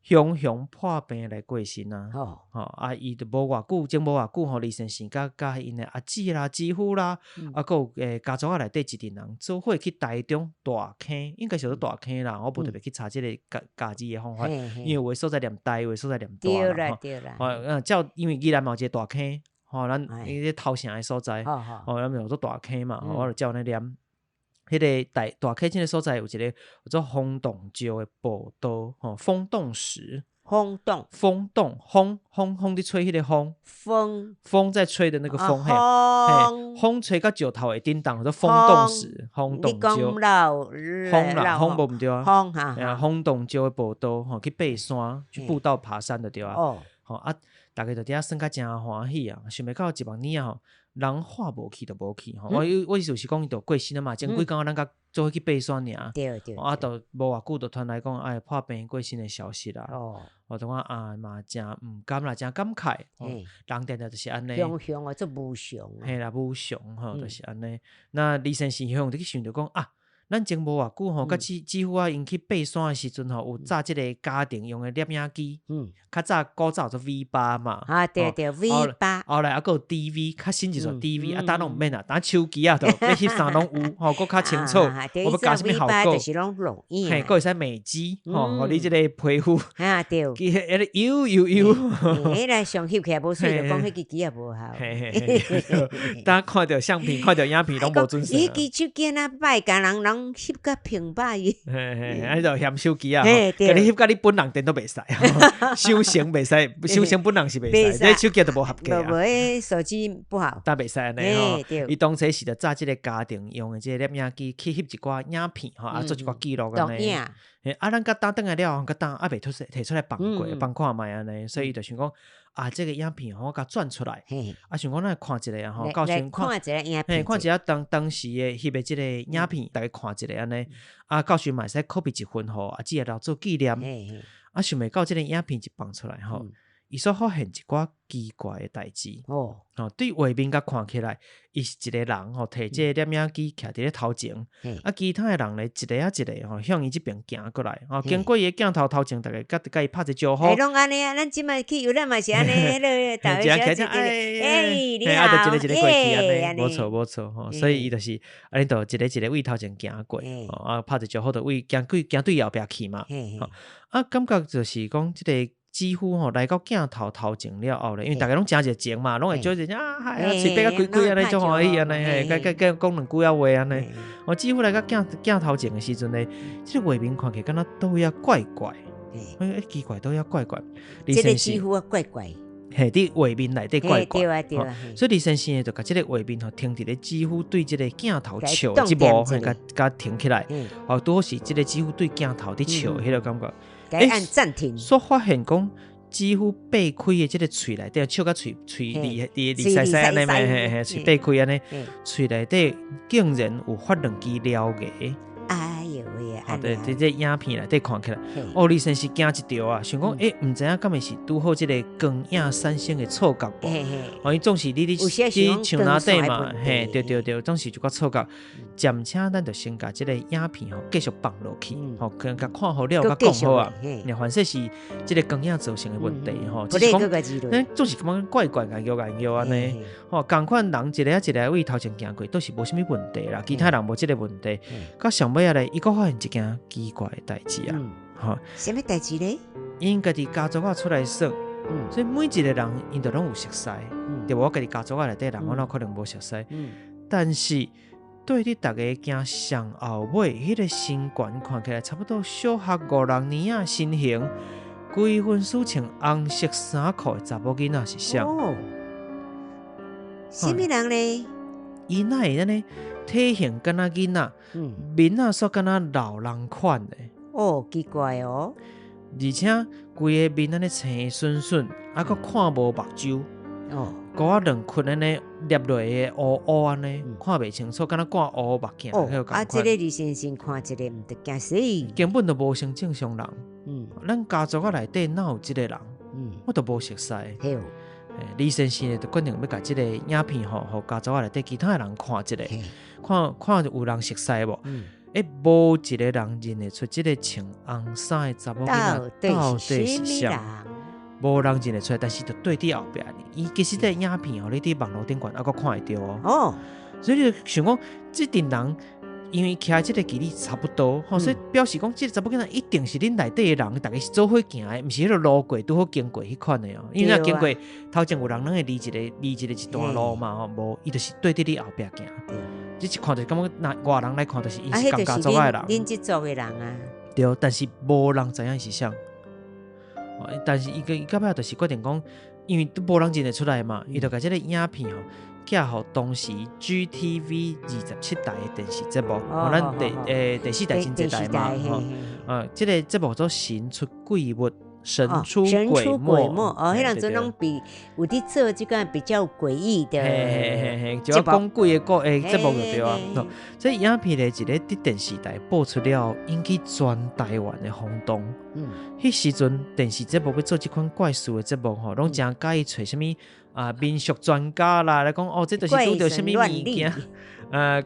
雄雄破病來過身啊。吼啊，伊就無偌久，前無偌久吼，李先生佮𪜶的阿姊啦、姊夫啦，啊，閣有家族仔內底一陣人做伙去台中大坑，應該是叫做大坑啦。我無特別去查這个家家字的方法，因為有的所在念大，有的所在念大啦。對啦對啦。吼，照因為宜蘭嘛有一個大坑，吼，咱彼个頭城的所在，吼，咱叫做大坑嘛，我就照按呢念。彼个大坑這个所在有一个叫做風洞石的步道，吼，風洞石。風洞。風洞，風風風佇吹彼个風。風。風在吹的那個風，嘿，風吹到石頭會振動，叫做風洞石，風洞石。風啦，風無毋對啊。風哈。風洞石的步道，吼，去爬山，去步道爬山就對啊。吼啊，逐家就佇遐耍甲誠歡喜啊，想袂到一目年仔吼，人話無去就無去吼。我意思是講，伊就過身啊嘛，前幾工咱佮做伙去爬山爾。對對。啊，就無偌久就傳來講，哎，破病過身的消息啦。我就講啊嘛，誠毋甘啦，誠感慨。人定定就是按呢。雄雄哦，足無常。嘿啦，無常吼，就是按呢。那李先生向就去想著講啊，咱前無偌久吼，佮姊夫仔𪜶去爬山的時陣吼，有紮這个家庭用的攝影機。較早古早做 V8嘛。啊，對對，V8。後來猶閣有 DV，較新一束 DV，啊，當攏毋免啦，當手機啊，都欲翕啥攏有，吼，閣較清楚。我欲加啥物效果？就是攏錄影。嘿，閣會使美肌，吼，予你這个皮膚。啊，對。彼个油油油。彼个上翕起來無媠，就講彼支機也無效。嘿嘿嘿。當看著相片，看著影片攏無準時。彼支手機若歹，共人人翕甲平歹。嘿嘿，啊，就嫌手機啊，共你翕甲你本人電都袂使，修成袂使，修成本人是袂使，這手機都無合格啊。無無，手機不好。但袂使按呢吼，伊當初是著紮這个家庭用的這个攝影機去翕一寡影片吼，啊做一寡記錄按呢。啊，咱佮當轉來了後，佮當猶未提出來放過，放看覓按呢，所以伊就想講啊，這个影片吼，我共轉出來，啊，想講咱來看一下吼，到時陣看一下影片，看一下當時的翕的這个影片，逐家看一下按呢，啊，到時嘛會使 copy 一份予阿姊來留做紀念。啊，想袂到這个影片一放出來吼，伊所發現一寡奇怪的代誌。哦，對畫面共看起來，伊是一个人吼，提這个攝影機徛佇咧頭前，啊，其他的人咧一个仔一个吼向伊這邊行過來，吼，經過伊的鏡頭頭前，逐家佮伊拍一個招呼。欸，攏按呢啊，咱這擺去遊覽嘛是按呢，彼个大家小姐，欸，你好，啊，就一個一個過去按呢，無錯無錯吼，所以伊就是按呢，就一個一個為頭前行過，啊，拍一個招呼，就為行過行對後壁去嘛，啊，感覺就是講這个姊夫吼來到鏡頭頭前了後咧，因為逐家攏誠熱情嘛，攏會招一啊，嗨啊，喙擘甲開開按呢，足歡喜按呢，嘿，佮佮講兩句仔話按呢。哦，姊夫來到鏡頭前的時陣咧，這个畫面看起來敢若佗位仔怪怪，欸，奇怪，佗位仔怪怪。這个姊夫啊怪怪。嘿，佇畫面內底怪怪。對啊對啊。所以李先生就共這个畫面吼停佇咧姊夫對這个鏡頭笑的這幕，嘿，共共停起來。哦，拄好是這个姊夫對鏡頭佇笑的彼个感覺。欸，按暫停。所發現講，姊夫擘開的這个喙內底，笑甲喙喙離離離塞塞按呢，嘿嘿，喙擘開按呢，喙內底竟然有發兩支獠牙。哎呦喂啊！對，佇這影片內底看起來，哦，李先生驚一跳啊，想講，欸，毋知影敢會是拄好這个光影產生的錯覺無？哦，伊總是你佇牆內底嘛，嘿，對對對，總是一寡錯覺。暫且咱就先共這个影片吼繼續放落去，吼，可能共看好了，佮講好啊。反正是這个光影造成的問題吼，只是講，咱總是感覺怪怪研究研究按呢，吼，仝款人一个一个為頭前行過，都是無啥物問題啦，其他人無這个問題。到上尾仔咧，伊閣發現一件奇怪的代誌啊，吼，啥物代誌咧？𪜶家己家族仔出來耍，所以每一个人𪜶都攏有熟似，對無？我家己家族仔內底人，我哪可能無熟似？但是對佇逐家行上後尾，彼个身懸看起來差不多小學五六年仔身形，規身躯穿紅色衫褲的查某囡仔是誰？哦，啥物人咧？伊哪會按呢？體型敢若囡仔，面仔煞敢若老人款的。哦，奇怪哦。而且規个面按呢青恂恂，啊，閣看無目睭。哦。糊仔兩窟按呢凹落的烏烏按呢，看袂清楚，敢若掛烏目鏡。哦，啊，這个李先生看一个毋著驚死。根本就無像正常人。咱家族仔內底哪有這个人？我都無熟似。嘿。李先生就決定欲共這个影片吼，予家族仔內底其他的人看一下，看看有人熟似無？欸，無一個人認會出這个穿紅衫的查某囡仔到底是啥？無人認會出來，但是就對佇後壁呢。伊其實這个影片吼，你佇網路頂懸猶閣看會著哦。所以你就想講，這陣人。因為徛這个距離差不多，吼，所以表示講，這个查某囡仔一定是恁內底的人，逐家是做伙行的，毋是彼个路過拄好經過彼款的哦。因為若經過頭前有人，攏會離一个離一个一段路嘛，吼，無，伊就是對佇你後壁行。這一看就感覺，若外人來看，就是伊是仝家族的人。恁這族的人啊。對，但是無人知影伊是啥。但是伊個伊到尾就是決定講，因為都無人認會出來嘛，伊就共這个影片吼。寄予當時 GTV 27台的電視節目，哦，咱第四台真濟台嘛，吼，啊，這个節目做神出鬼沒，神出鬼沒，哦，彼陣攏比有佇做這個比較詭異的，嘿嘿嘿，就講鬼的故誒節目就對啊。這影片咧，一个佇電視台播出了，引起全台灣的轟動。彼時陣電視節目欲做這款怪事的節目吼，攏誠佮意揣啥物啊民俗專家啦來講，哦，這就是拄著啥物物件，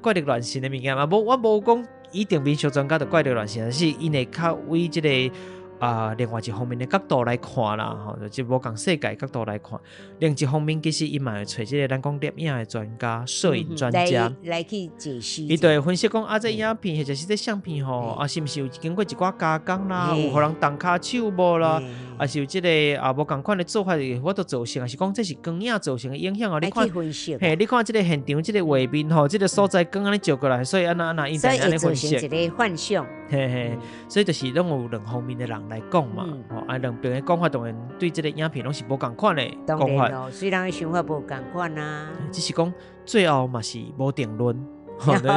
怪力亂神的物件嘛。無，我無講一定民俗專家就怪力亂神，是𪜶會較為這個啊，另外一方面的角度來看啦，吼，就無仝世界角度來看。另一方面，其實伊嘛會揣這个咱講攝影的專家、攝影專家來去解析。伊就會分析講啊，這影片或者是這相片吼，啊，是毋是有經過一寡加工啦，有予人動跤手無啦，啊是有這个啊無仝款的做法，有法度造成，還是講這是光影造成的影響哦？你看，嘿，你看這个現場這个畫面吼，這个所在光按呢照過來，所以按怎按怎，伊就按呢分析。一个幻象。嘿嘿，所以就是攏有兩方面的人來講嘛，吼啊，兩邊的講法當然對這个影片攏是無仝款的講法。雖然想法無仝款啊，只是講最後嘛是無定論，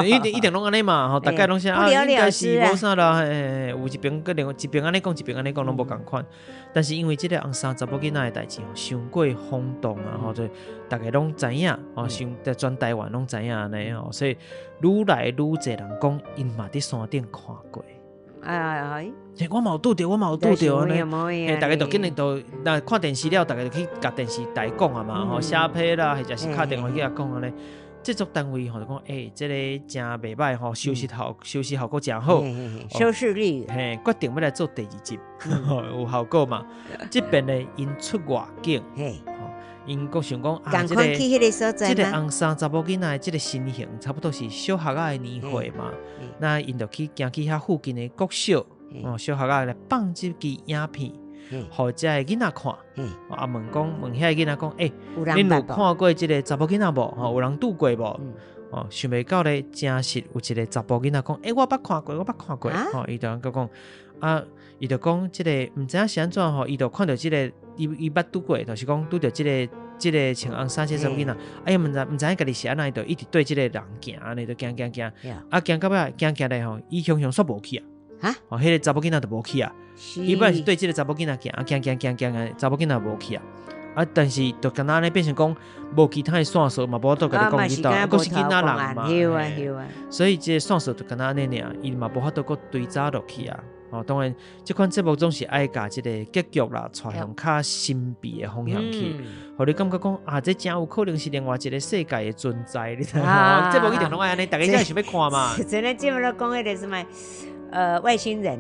一定一定攏按呢嘛，吼，大概攏是啊，應該是無啥啦，嘿，有一邊閣另外一邊按呢講，一邊按呢講攏無仝款。但是因為這个紅衫查某囡仔的代誌，傷過轟動啊，吼，就逐家攏知影，吼，傷在全台灣攏知影按呢吼，所以愈來愈濟人講，𪜶嘛佇山頂看過。哎，我嘛有拄著，我嘛有拄著按呢，嘿，逐家就緊就若看電視了，逐家就去共電視台講啊嘛，吼，寫批啦，或者是敲電話去共講按呢。製作單位吼就講，欸，這个誠袂䆀吼，收視效果誠好，收視率，嘿，決定欲來做第二集，有效果嘛？這邊呢，𪜶出外景，𪜶閣想講啊，這个這个紅衫查某囡仔的這个身形，差不多是小學仔的年歲嘛，那𪜶就去行去遐附近的國小，哦，小學仔來放這支影片，予遮的囡仔看，啊問講問遐个囡仔講，欸，恁有看過這个查某囡仔無？吼，有人拄過無？哦，想袂到咧，真實有一个查埔囡仔講，欸，我捌看過，我捌看過，吼，伊就按呢講，啊，伊就講這个毋知影是按怎吼，伊就看著這个，伊伊捌拄過，就是講拄著這个這个穿紅衫這個查某囡仔，啊，伊毋知毋知影家己是按怎，伊就一直對這个人行，按呢就行行行，啊，行到尾行行咧吼，伊雄雄煞無去啊，哦，彼个查某囡仔就無去啊，伊本來是對這个查某囡仔行，啊，行行行行啊，查某囡仔無去啊。啊！但是就敢若按呢變成講，無其他的線索嘛，無法度共你講去佗，閣是囡仔人嘛，所以這個線索就敢若按呢爾，伊嘛無法度閣追查落去啊。哦，當然，這款節目總是愛共這个結局啦，帶向較神秘的方向去，予你感覺講啊，這誠有可能是另外一個世界的存在，你知無？節目一定攏愛按呢，逐家才會想欲看嘛。真的節目攏講彼个啥物？外星人，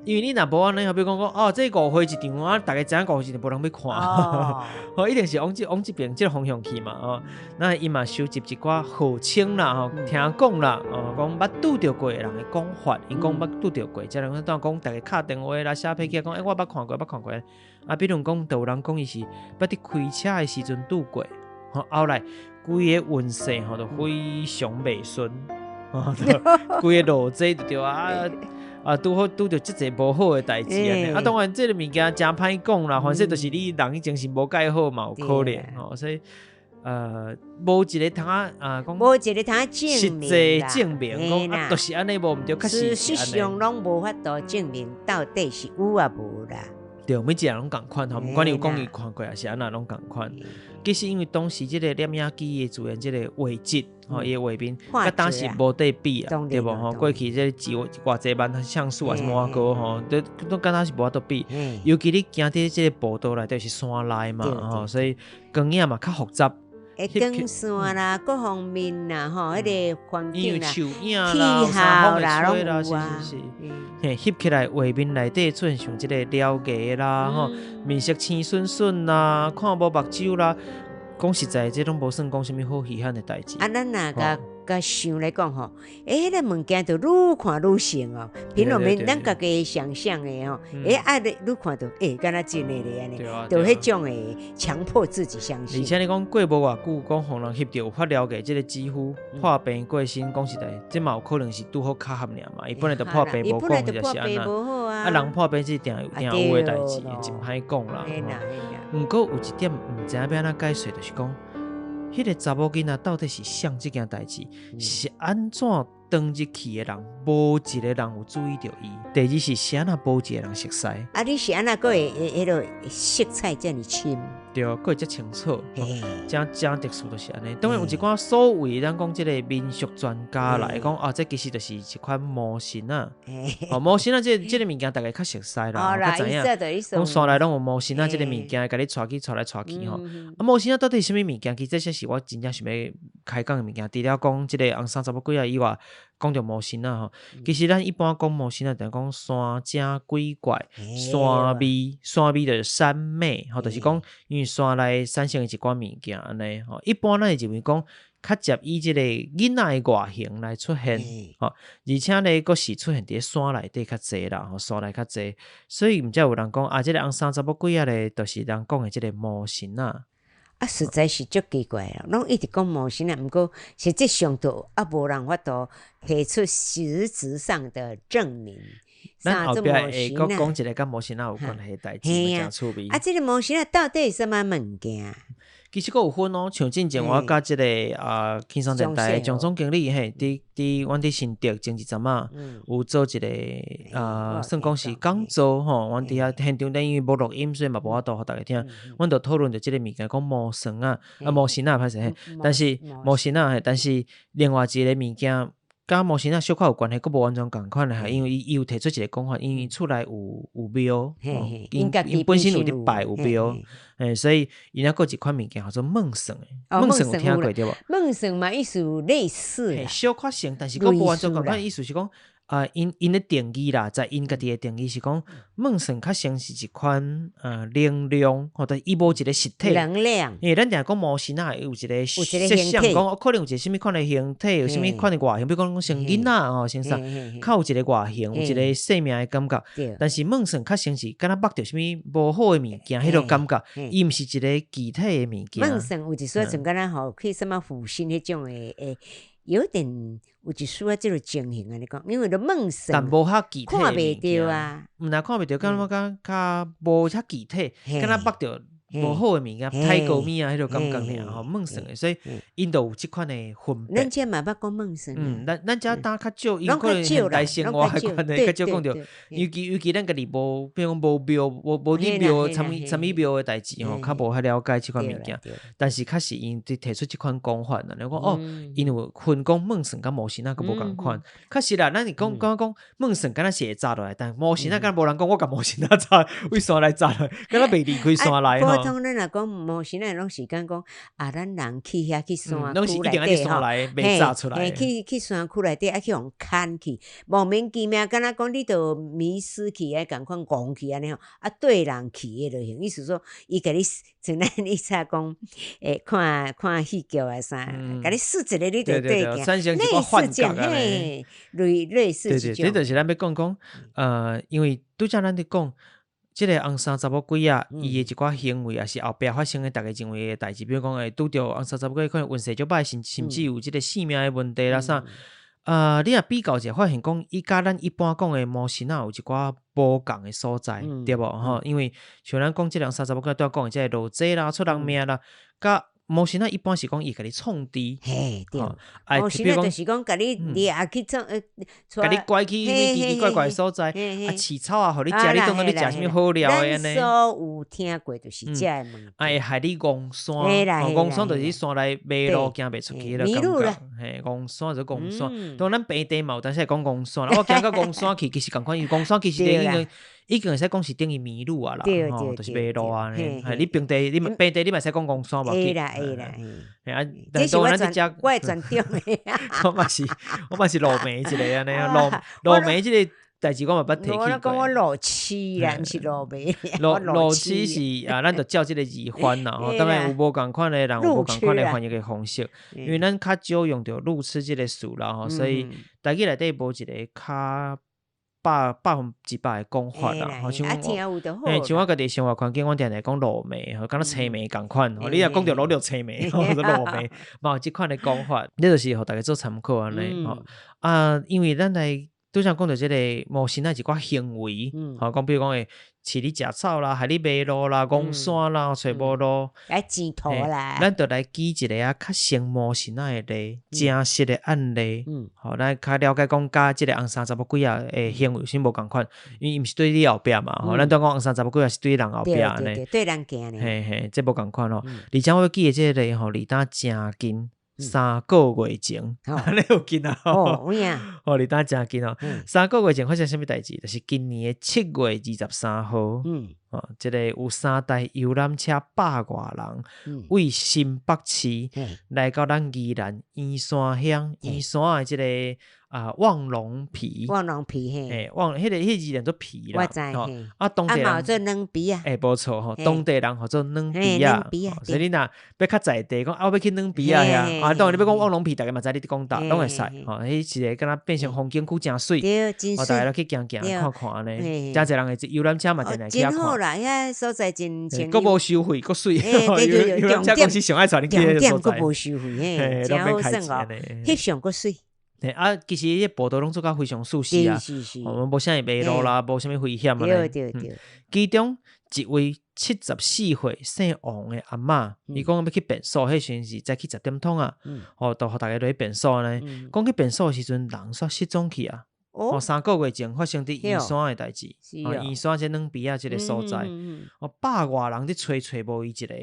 因為你若無按呢，好比講講哦，這誤會一場啊，逐家知影誤會一場，無人欲看，哦，一定是往這往這邊這個方向去嘛，哦，那伊嘛收集一寡號稱啦，吼，聽講啦，哦，講捌拄著過的人的講法，𪜶講捌拄著過，這人當講逐家敲電話啦，寫批去講，欸，我捌看過，捌看過，啊，比如講，就有人講伊是捌佇開車的時陣拄過，吼，後來規个運勢吼，就非常袂順。規个路這就對啊，啊，拄好拄著這濟無好的代誌按呢。啊，當然這个物件誠歹講啦，反正就是你人精神無蓋好嘛，有可能吼，所以無一個通啊啊講，無一個通證明，實際證明講啊，就是按呢無毋對，確實事實上攏無法度證明到底是有抑無啦。對，每一個人攏仝款吼，毋管你有講伊看過，抑是按怎攏仝款。其實因為當時這個攝影機的自然這個畫質吼，伊的畫面，佮當時無得比啊，對無吼？過去這個幾偌濟萬像素啊，啥物仔高吼，都都敢若是無法度比。尤其你行佇這個步道內底是山內嘛吼，所以光影嘛較複雜。會光線啦，各方面啦，吼，彼個環境啦，樹影氣候啦，攏有啊。是是是，嘿，翕起來畫面內底出現像這個鳥牙啦，吼，面色青筍筍啦，看無目睭啦。講實在，這攏無算講啥物好稀罕的代誌。啊，咱若共共想來講吼，欸，彼個物件就愈看愈像哦。憑我們咱家己想像的吼，欸，啊，你愈看著，欸，敢若真的咧按呢，就彼種的強迫自己相信。而且你講過無偌久，講予人翕著有發燎過這個肌膚破病過身，講實在，這嘛有可能是拄好巧合爾嘛。伊本來就破病無講，就是按怎。啊，人破病是定定有的代誌，真歹講啦。毋過有一點毋知影欲按怎解釋，就是講，彼個查某囡仔到底是啥這件代誌，是按怎當日去的人，無一個人有注意著伊。第二是是按怎無一個人熟似。啊，你是按怎閣會彼個色彩遮爾深？對，閣會遮清楚，誠誠特殊就是按呢。當然有一寡所謂咱講這個民俗專家來講啊，這其實就是一款魔神仔。哦，魔神仔這個物件大家較熟似啦，較知影。講山內攏有魔神仔這個物件，共你帶去帶來帶去吼。啊，魔神仔到底是啥物物件？其實這才是我真正想欲開講的物件。除了講這個紅衫查某鬼仔以外，講著魔神仔吼，其實咱一般講魔神仔，就講山精鬼怪、山魅、山魅就是山魅，吼，就是講因為山內產生的一寡物件按呢吼。一般咱會認為講，較捷以這個囡仔的外形來出現，吼，而且咧閣是出現佇咧山內底較濟啦，吼，山內較濟，所以毋才有人講啊，這個紅衫查某鬼仔咧，就是人講的這個魔神仔。啊，實在是足奇怪哦，攏一直講魔神仔，毋過實際上都猶無人法度提出實質上的證明。咱後壁會閣講一個佮魔神仔有關係的代誌，誠趣味。啊，這個魔神仔到底是啥物物件？其實閣有分哦，像進前我佮這個啊輕鬆電台張總經理嘿，佇佇阮佇新竹前一陣仔有做一個啊，算講是講座吼，阮佇遐現場頂因為無錄音，所以嘛無法度予大家聽。阮就討論著這個物件，講魔神仔啊，魔神仔歹勢嘿，但是魔神仔嘿，但是另外一個物件。佮魔神仔小可有關係，閣無完全仝款的，因為伊有提出一個講法，因為厝內有有廟，𪜶𪜶本身有佇拜有廟，嘿，所以𪜶猶閣有一款物件叫做夢算的，夢算有聽過對無？夢算嘛，意思類似，小可像，但是閣無完全仝款，意思是講。啊，𪜶𪜶的定義啦，在𪜶家己的定義是講，夢算較像是一款能量，吼，但伊無一個實體。能量。因為咱定講魔神仔有一個設想，講可能有一個啥物款的形體，有啥物款的外形，比如講像囡仔吼，像啥，較有一個外形，有一個生命的感覺。但是夢算較像是敢若目著啥物無好的物件，彼個感覺，伊毋是一個具體的物件。夢算有一說像敢若吼，去啥物附身彼種的會。有點有一絲仔這個情形按呢講，因為都夢算，但無遐具體看袂著啊，毋但看袂著，感覺較較無遐具體，敢若目著。無好的物件，太高物啊，彼個感覺爾吼，夢算的，所以𪜶就有這款的分別。咱這嘛捌講夢算。嗯，咱咱遮當較少，因可能現代生活的關係較少講著。尤其尤其咱家己無，比如講無廟，無無佇廟參與參與廟的代誌吼，較無遐了解這款物件。但是確實𪜶提出這款講法啦，你講哦，𪜶有分講夢算佮魔神仔閣無仝款。確實啦，咱是講講講夢算敢若是會紮落來，但魔神仔敢若無人講我共魔神仔紮，為山內紮落來，敢若袂離開山內吼。通咱若講魔神仔，攏是講講啊，咱人去遐去山區內底吼，嘿，去去山區內底啊，去予人牽去，莫名其妙，敢若講你著迷失去，啊，仝款戇去按呢吼，啊，綴人去彼落形，意思說伊共你像咱以前講，欸，看看戲劇啊啥，共你試一个你就對行，類似這樣，嘿，類類似這種。對對，這就是咱欲講講，因為拄才咱佇講。這個紅衫查某鬼仔，伊的一寡行為，抑是後壁發生的逐家認為的代誌，比如講會拄著紅衫查某鬼，可能運勢足歹，甚甚至有這個性命的問題啦啥。啊，你若比較者，發現講伊佮咱一般講的魔神仔有一寡無仝的所在，對無吼？因為像咱講這個紅衫查某鬼，拄仔講的這個落災啦、出人命啦，佮魔神仔一般是講伊共你創治，嘿對，魔神仔就是講共你掠去創，共你拐去奇奇怪怪所在，啊飼草啊，予你食，你當做你食啥物好料的按呢。咱所有聽過就是這个物件。啊，會害你戇山，戇山就是山內迷路，行袂出去了感覺。嘿，戇山就戇山，當咱平地嘛有當時會講戇山啦。我行到戇山去，其實仝款，因為戇山其實已經已經會使講是等於迷路啊啦，吼，就是迷路啊。嘿，你平地你平地你嘛會使講戇山無？會啦會啦，嘿啊，這是我的專長。我嘛是路迷一个按呢，路迷這个代誌我嘛捌提起過。我講我路痴啦，毋是路迷。路痴是啊，咱就照這个字翻啦。吼，當然有無仝款的人有無仝款的翻譯的方式，因為咱較少用著路痴這个詞啦吼，所以台語內底無一个較100%的講法啦，吼，像我，嘿，像我家己生活環境，阮定定講路迷，吼，敢若青盲仝款，吼，你若講著攏著青盲，吼，路迷，嘛有這款的講法，這就是予大家做參考按呢，吼，啊，因為咱來拄才講著這个魔神仔一寡行為，吼，講比如講會飼你食草啦，害你迷路啦，戇山啦，揣無路，來剪頭啦，咱就來舉一个啊較像魔神仔的例，真實的案例，吼，咱較了解講佮這个紅衫查某鬼仔的行為有啥無仝款，因為伊毋是對你後壁嘛，吼，咱拄講紅衫查某鬼仔是對人後壁按呢，對人行呢，嘿嘿，這無仝款吼，而且我欲舉的這个例吼，離當誠近。3個月前，按呢有近啊！哦，有影。哦，離當誠近哦。3個月前發生啥物代誌？就是今年的7月23號，哦，這个有三台遊覽車百外人，為新北市來到咱宜蘭員山鄉員山的這个啊望龍埤。望龍埤嘿。嘿，望彼个彼字念做埤啦。我知嘿。啊，當地人。啊，嘛有做軟埤啊。欸，無錯吼，當地人號做軟埤啊。所以你若欲較在地講，啊，我欲去軟埤啊遐，啊，當然你欲講望龍埤，逐家嘛知你佇講佗，攏會使。吼，彼一个敢若變成風景區，誠媠。對，真媠。逐家來去行行看看按呢，誠濟人會坐遊覽車嘛，定定去遐看。真好啦，遐所在真清。閣無收費，閣媠。遊覽車公司上愛帶你去彼個所在。重點閣無收費，嘿，誠好耍哦，翕相閣媠。嘿啊，其實彼步道攏做甲非常舒適啊，哦，無啥會迷路啦，無啥物危險按呢。對對對。其中一位74歲姓王的阿嬤，伊講欲去便所，彼時陣是早起10點通啊，哦，就予逐家落去便所按呢。講去便所的時陣，人煞失蹤去啊。哦，3個月前發生佇員山的代誌，哦，員山這軟埤仔這个所在，哦，百外人佇揣揣無伊一个。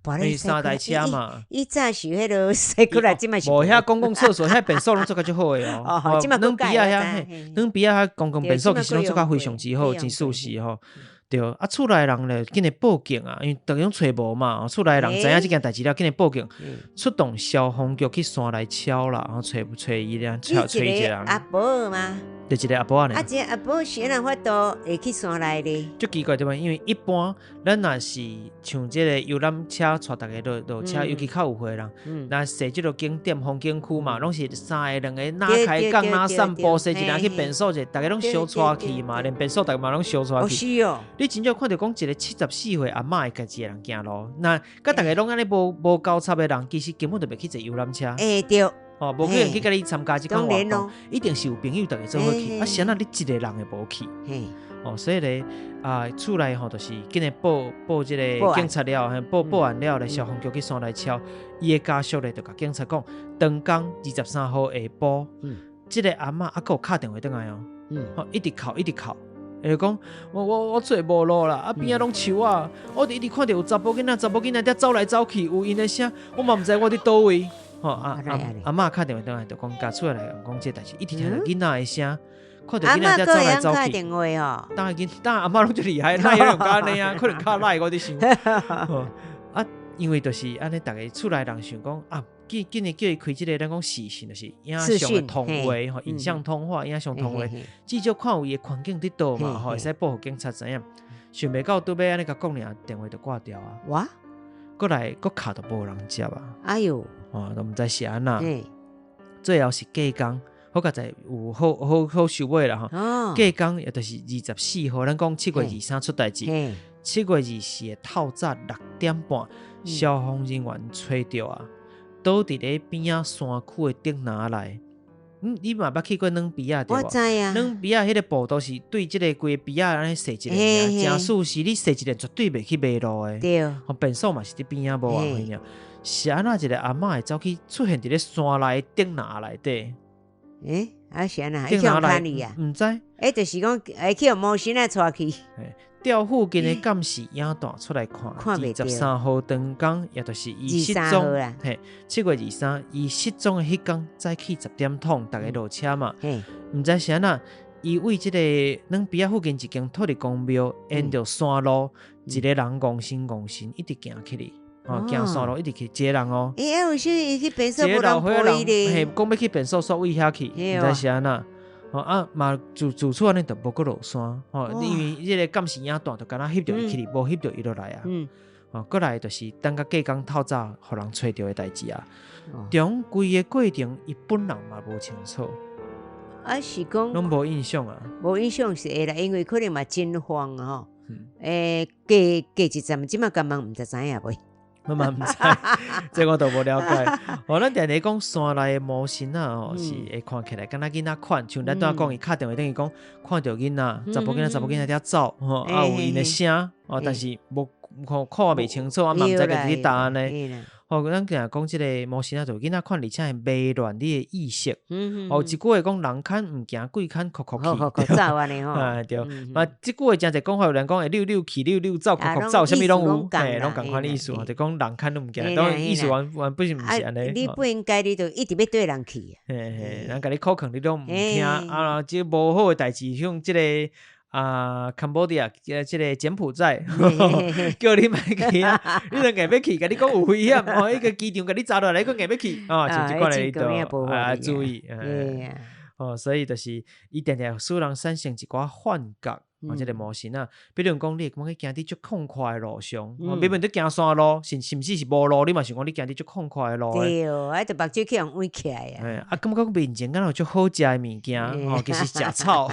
因為三台車嘛，伊早是彼落驶過來，這擺是無遐公共廁所，遐便所攏做甲足好的哦。軟埤仔遐，軟埤仔遐公共便所其實攏做甲非常之好，真舒適吼。對，啊，厝內人咧，緊來報警啊，因為逐家攏揣無嘛，厝內人知影這件代誌了，緊來報警，出動消防局去山內敲啦，然後揣揣伊咧，揣揣一個人。阿婆嗎？就一个阿婆仔爾。啊，這個阿婆是按怎法度會去山內咧？足奇怪對無？因為一般咱若是像這个遊覽車帶逐家落落車，尤其較有歲的人，若踅這个景點風景區嘛，攏是三个兩个哪開講哪散步，踅一个去便所者，逐家攏相帶去嘛，連便所逐家嘛攏相帶去。是哦。你真少看著講一个74歲阿嬤會家己一个人行路，若佮逐家攏按呢無無交插的人，其實根本就袂去坐遊覽車。欸，對。哦，無可能去共你參加這款活動，一定是有朋友逐家做伙去。啊，是按怎你一个人會無去？哦，所以咧啊，厝內吼就是緊來報報這个警察了，嘿，報報案了咧，消防局去山內敲，伊的家屬咧就共警察講，當天23號下晡，這个阿嬤猶閣有敲電話轉來哦，吼，一直哭一直哭。伊就講，我我我揣無路啦，啊邊仔攏樹仔，我佇一直看著有查埔囡仔、查某囡仔佇走來走去，有𪜶的聲，我嘛毋知我佇佗位。吼啊阿阿嬤敲電話轉來就講，共厝內人講這代誌，一直聽著囡仔的聲，看著囡仔佇走來走去。當然囡，當然阿嬤攏足厲害，哪會用甲按呢啊？可能較賴我佇想。啊，因為就是按呢，逐家厝內人想講啊。緊緊的叫伊開這个，咱講視訊就是影像的通話，吼，影像通話，影像通話，至少看有伊的環境佇佗嘛，吼，會使報予警察知影。想袂到拄欲按呢共講爾，電話就掛掉啊。哇！閣來閣敲都無人接啊。哎喲！哦，都毋知是按怎。最後是隔工，好佳哉有好好好收尾啦吼。隔工也就是24號，咱講7月23出代誌，7月24的透早6點半，消防人員揣著啊。倒佇咧邊仔山區的竹林內，你嘛捌去過軟埤仔對無？我知啊。軟埤仔彼个步道是對這个規个埤仔按呢踅一輪爾，誠舒適。你踅一輪絕對袂去迷路的。對。吼，便所嘛是佇邊仔無偌遠爾，是按怎一个阿嬷會走去出現佇咧山內頂林內底？欸，啊是按怎？伊去予牽去啊？毋知。欸，就是講會去予魔神仔帶去。調附近的監視影帶出來看，23號當工，也就是伊失蹤，嘿，7月23，伊失蹤的彼工早起10點通，逐家落車嘛，毋知是按怎，伊為這個軟埤仔附近一間土地公廟，沿著山路，一個人戇身戇身一直行起去，哦，行山路一直去，一個人哦。欸，有時伊去便所無人陪咧，嘿，講欲去便所，煞對遐去，毋知是按怎。吼啊嘛，自此按呢就無閣落山吼，因為這个監視影帶就敢若翕著伊起去，無翕著伊落來啊。吼，閣來就是等甲隔工透早，予人揣著的代誌啊。中規个過程，伊本人嘛無清楚。啊，是講攏無印象啊？無印象是會啦，因為可能嘛真慌吼。欸，過過一陣，這馬感覺毋知知影未？我嘛毋知，這我都無了解。哦，咱定定講山內的魔神仔吼，是會看起來敢若囡仔款，像咱拄仔講，伊敲電話等於講看著囡仔，查埔囡仔、查某囡仔佇遐走，吼，啊有𪜶的聲，哦，但是無看看袂清楚，啊嘛毋知家己佇佗按呢。吼，咱定講這个魔神仔就囡仔款，而且會迷亂你的意識。哦，一句話講，人牽毋行，鬼牽哭哭去，走按呢吼。啊對，嘛，這句話誠濟講法，有人講會溜溜去，溜溜走，哭哭走，啥物攏有，嘿，攏仝款意思，就講人牽都毋行，當然意思完完本是毋是按呢。你不應該，你就一直欲綴人去。嘿嘿，人共你苦勸，你攏毋聽，啊，這無好的代誌，像這个。啊，Cambodia，這个柬埔寨，叫你莫去啊！你若硬欲去，共你講有危險，哦，彼个機場共你查落來，閣硬欲去，哦，像這款的你就啊注意，哦，所以就是伊定定使人產生一寡幻覺，哦，這个魔神仔，比如講，你會感覺行佇足曠闊的路上，明明佇行山路，甚至是無路，你嘛想講你行佇足曠闊的路。對，啊，就目睭去予囍起來啊。啊，感覺講面前敢若有足好食的物件，哦，其實食草。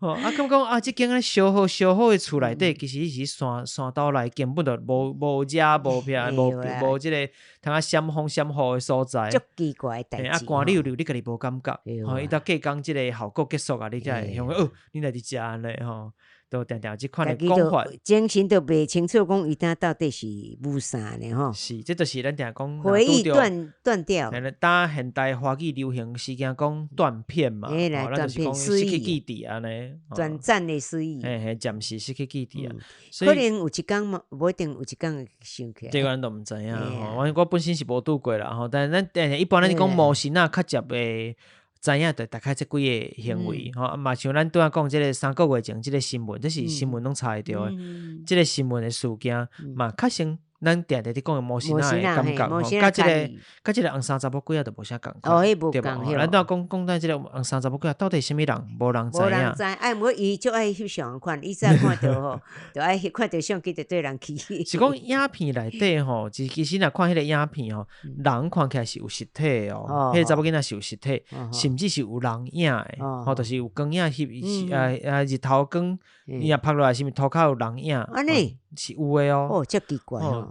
哦，啊，感覺講啊，這間咧燒好燒好的厝內底，其實是山山兜內根本就無遮無片無這个通啊閃風閃雨的所在。足奇怪的代誌。啊，寒溜溜，你家己無感覺。吼，伊到隔工這个效果結束啊，你才會想講，哦，你來佇遮按呢吼，都定定有這款的講法。精神都袂清楚，講伊當到底是無啥呢吼。是，這就是咱定講回憶斷掉。當現代華語流行時間講斷片嘛，吼，咱就是講失去記憶按呢。短暫的失憶。嘿嘿，暫時失去記憶啊。可能有一工嘛，無一定有一工會想起來。這個咱都毋知影吼，我本身是無拄過啦吼，但是咱一般咱講魔神仔較捷會知影就大概這幾个行為吼，啊嘛像咱拄仔講這个3個月前這个新聞，這是新聞攏查會著的，這个新聞的事件嘛，確實咱定定佇講的魔神仔的感覺吼，佮這个紅衫查某鬼仔就無啥仝款，對無？咱拄仔講講到這个紅衫查某鬼仔到底啥物人，無人知影。無人知，啊，毋過伊足愛翕相款，伊早看著吼，就愛看著相機就綴人去。是講影片內底吼，其實若看彼个影片吼，人看起來是有實體的哦，彼个查某囡仔是有實體，甚至是有人影的，吼，就是有光影翕，日頭光，伊若拍落來，是毋是塗跤有人影？按呢？是有的哦。哦，遮奇怪哦。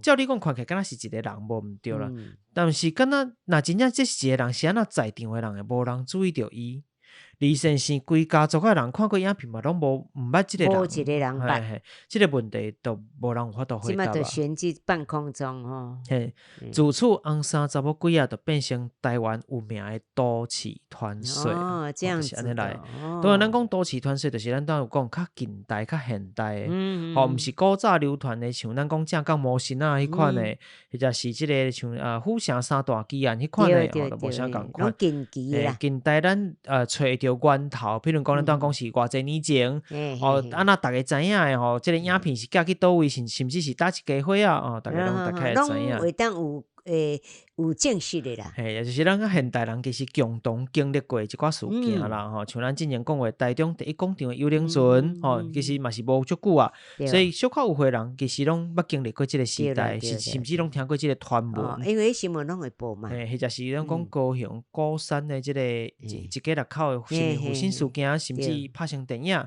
照你講看起來，敢若是一个人無毋對啦。但是敢若若真正這是一个人，是按怎在場的人會無人注意著伊。李先生規家族的人看過影片嘛，攏無毋捌這个人，無一个人捌。這个問題都無人有法度回答。這馬就懸佇半空中吼。嘿，自此紅衫查某鬼仔就變成台灣有名的都市傳說。哦，這樣子。按呢來。當然，咱講都市傳說，就是咱拄仔有講較近代、較現代的，吼，毋是古早流傳的，像咱講正港魔神仔彼款的，或者是這个像府城三大奇案彼款的，吼，都無啥仝款。近期啦。近代咱揣著源頭，譬如講咱拄仔講是偌濟年前，哦，啊若逐家知影的吼，這个影片是寄去佗位，甚至是佗一家伙仔哦，逐家攏大概會知影。會當有有證實的啦。嘿，也就是咱現代人其實共同經歷過一寡事件啦，吼，像咱之前講過台中第一廣場的遊輪船，吼，其實嘛是無足久啊，所以小可有歲人其實攏捌經歷過這個時代，甚至攏聽過這個傳聞。因為新聞攏會報嘛。嘿，或者是咱講高雄鼓山的這個一家六口的啥物負身事件，甚至拍成電影。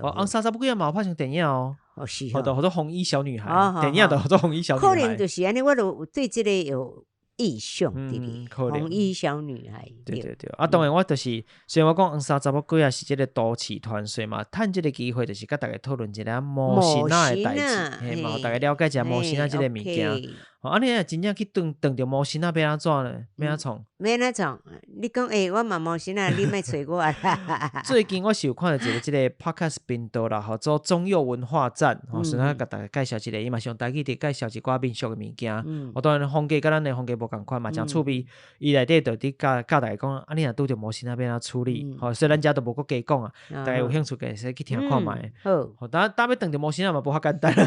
哦，紅衫查某鬼仔嘛有拍成電影哦。哦，是吼，叫做紅衣小女孩，電影就叫做紅衣小女孩。可能就是按呢，我就對這個有印象佇咧。紅衣小女孩。對對對，啊，當然我就是，雖然我講紅衫查某鬼仔是這個都市傳說嘛，趁這個機會就是佮逐家討論一下魔神仔的代誌，嘿，嘛，予逐家了解一下魔神仔這個物件。啊，你若真正去撞撞著魔神仔，欲按怎呢？欲按怎創？欲按怎創？你講欸，我嘛魔神仔，你莫揣我啦。最近我是有看著一個這个 podcast 頻道啦，號做中佑文化站，吼，順便共大家介紹一下，伊嘛是用台語佇介紹一寡民俗的物件。我當然風格佮咱的風格無仝款，嘛誠趣味。伊內底就佇教教大家講，啊，你若拄著魔神仔，欲按怎處理？吼，所以咱遮都無閣加講啊，大家有興趣會使去聽看覓。好，當當欲撞著魔神仔嘛無遐簡單，山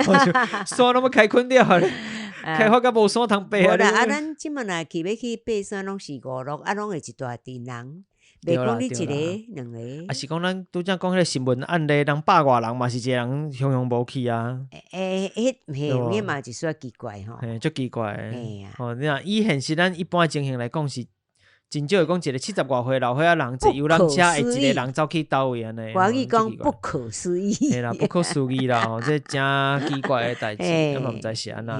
攏欲開墾了咧，開發甲無山通爬啊！無啦，啊，咱這馬若去欲去爬山，攏是五岳，啊，攏會一大陣人，袂講你一个、兩个。啊，是講咱拄才講彼个新聞案例，人百外人嘛是一个人雄雄無去啊。欸，彼嘿，彼嘛一絲奇怪吼。嘿，足奇怪。嘿啊。吼，你若以現實咱一般的情形來講是。真少會講一个70外歲老歲仔人坐遊覽車，會一个人走去佗位按呢？華語講不可思議。嘿啦，不可思議啦！吼，這誠奇怪的代誌，我嘛毋知是按怎。